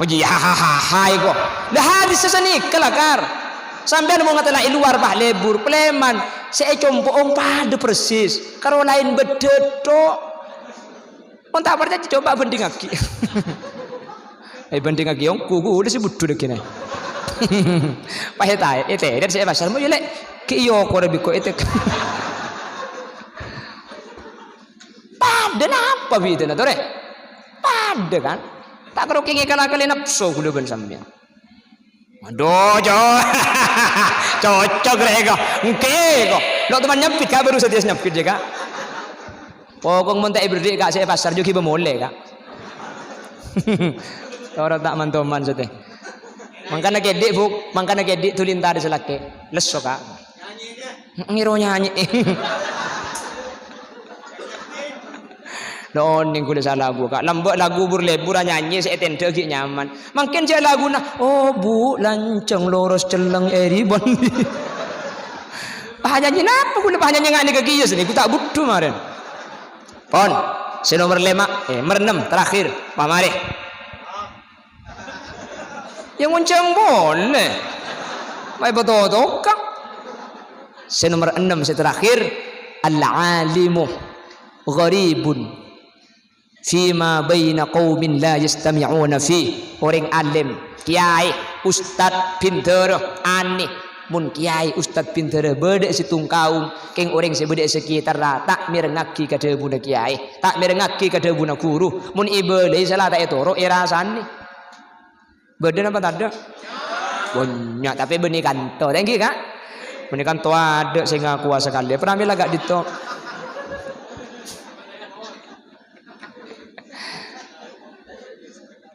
Oh, iyâ, ha, ha, ha, ha, iko. Lah, hadis sanèka, lakar. Sampèyan mon ngatèla' è lowar, pas lebur, palèman, sè è compo'ong padâ persis, karo laèn bâddhâ tho'. Mon ta' parcajâ, coba bhândhingngaghi. Eh, bhândhingngaghi ongghu, ghulâ sè budhu lagi, nah. Pas ètaè, ètèrèt sè è pasar, mo, yâ, Lè', ghi' iyâ okor bhiko ètè. Padâ napa bhidhâna, torè? Padâ, kan? Ta' karo kèngèng kala-kalè napso ghulâ bân sampèyan. Adhu, co-, cocok rè, ko. Èngghi, ko. Lo' teman nyempit, Ka', baru saja nyempit, ya, Ka'. Pokok mon ta' èberri', Ka', sè è pasar jhughâ bâ molè, Ka'. Toro' ta' man-toman sètè. Mangkana kèdhi', Bu'. Mangkana kèdhi' dhuli entar sè lakè'. Lesso, Ka'. Ngèro nyanyi. Lo' onèng ghulâ sala lagu, Ka'. Lambâ' lagu bur-lebur anyanyi sè ètèndhâ ghi' nyaman. Mangkèn jhâ' laguna, "Oh, Bu, lancang loros celleng èribân." Pas nyanyi napa ghulâ pas nyanyi nga' nèka kèya sè nèko ta' budhu marèn. Pon, sè nomer lèma', eh, nomer ennem, terakhir. Pamarè. Yâ ngoncang polè. Maè bâto-toka. Sè nomer ennem, sè terakhir, al-alimu gharibun fima baina qaumin la yastami'una fi. Orèng alim, kèyaè, ustad, bhindhârâ, anè. Mon kèyaè, ustad, bhindhârâ bâdâ è sèttong kaum, kèng orèng sè bâdâ è sakètarra ta' mèrengngaghi ka dhâbuna kèyaè, ta' mèrengngaghi ka dhâbuna ghuru. Mon èbâlâi sala ta' ètoro', èrasanè. Bâdâ napa tadâ'? Bânnya', tapè bânnè kanto. Ta' èngghi, Ka'? Bânnè kanto adâ' sè ngakowa sakalè. Pramila ka'dinto.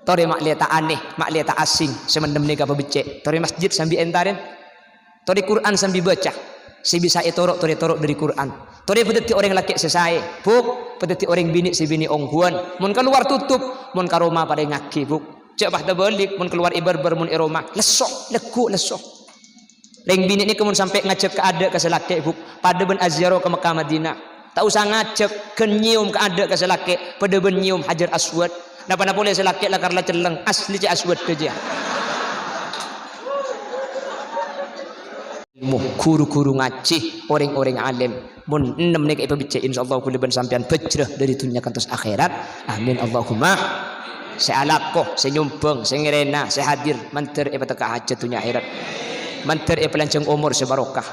Torè ma'lè ta' anè, ma'lè ta' asing, sè mendem nèka pabecce'. Torè masjid sambi èntarèn. Torè Qur'an sambi bâca. Sè bisa ètoro', torè toro' dhâri Qur'an. Torè padâddhi orèng lakè' sè saè, Bu'. Padâddhi orèng binè' sè binè' ongghuwân. Mon kalowar tutup, mon ka roma parèngngaghi, Bu'. Jhâ' pas tabâlik, mon kalowar è bârbâr, mon è roma, lesso, legghu', lesso. Rèng binè' nèka mon sampè' ngajhâk ka adâ' ka sè lakè', Bu', padâ bân aziarah ka Mekkah Madinah. Ta' osa ngajhâk, ghân nyèyom ka adâ' ka sè lakè', padâ bân nyèyom Hajar Aswad. Napa-napa polè sè lakè' lakar la celleng, asli cè' aswad jâ. Ilmu, ghuru-ghuru ngajhi, orèng-orèng alim. Mon ennem nèka èpabhâjjhâ, insyaallah kaulâ bân sampèyan bhâjrâ dhâri dhunnya kantos akhèrat. Amin, Allahumma. Sè alako, sè nyombhâng, sè ngèrèna, sè hadir, mandhâr èpatekka hajhât dhunnya akhèrat. Mandhâr èpalanjhâng omor sè barokah.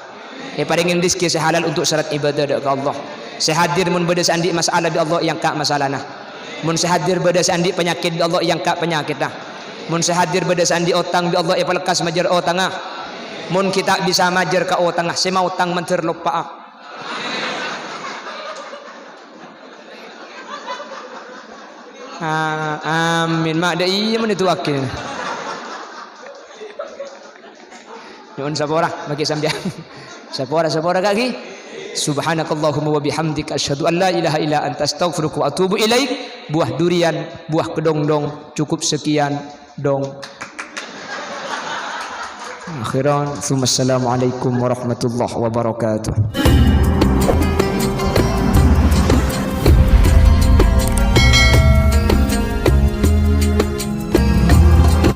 Èparèngè rejhekkè sè halal untuk syarat ibadah dâ' ka Allah. Sè hadir mon bâdâ sè andi' masalah bi' Allah èangka' masalana. Mon sè hadir bâdâ sè andi' panyakèt bi' Allah èangka' panyakèdda. Mon sè hadir bâdâ sè andi' otang bi' Allah èpalekkas majâr otangnga. Mon ghi' ta' bisa majâr ka otangnga, sè maotang mandhâr loppa'a. Ah, amin. Ma' dâ' iyâ mon èdu'aaghi. Nyo'on sapora, maghi sampèyan. Sapora, sapora, ka'aghi. Subhanakallahumma wa bihamdika, asyhadu an la ilaha illa anta, astaghfiruka wa atubu ilaik. Buah durian, buah kedondong, cukup sekian, dong. Akhiran, tsumma assalamualaikum warahmatullahi wabarakatuh.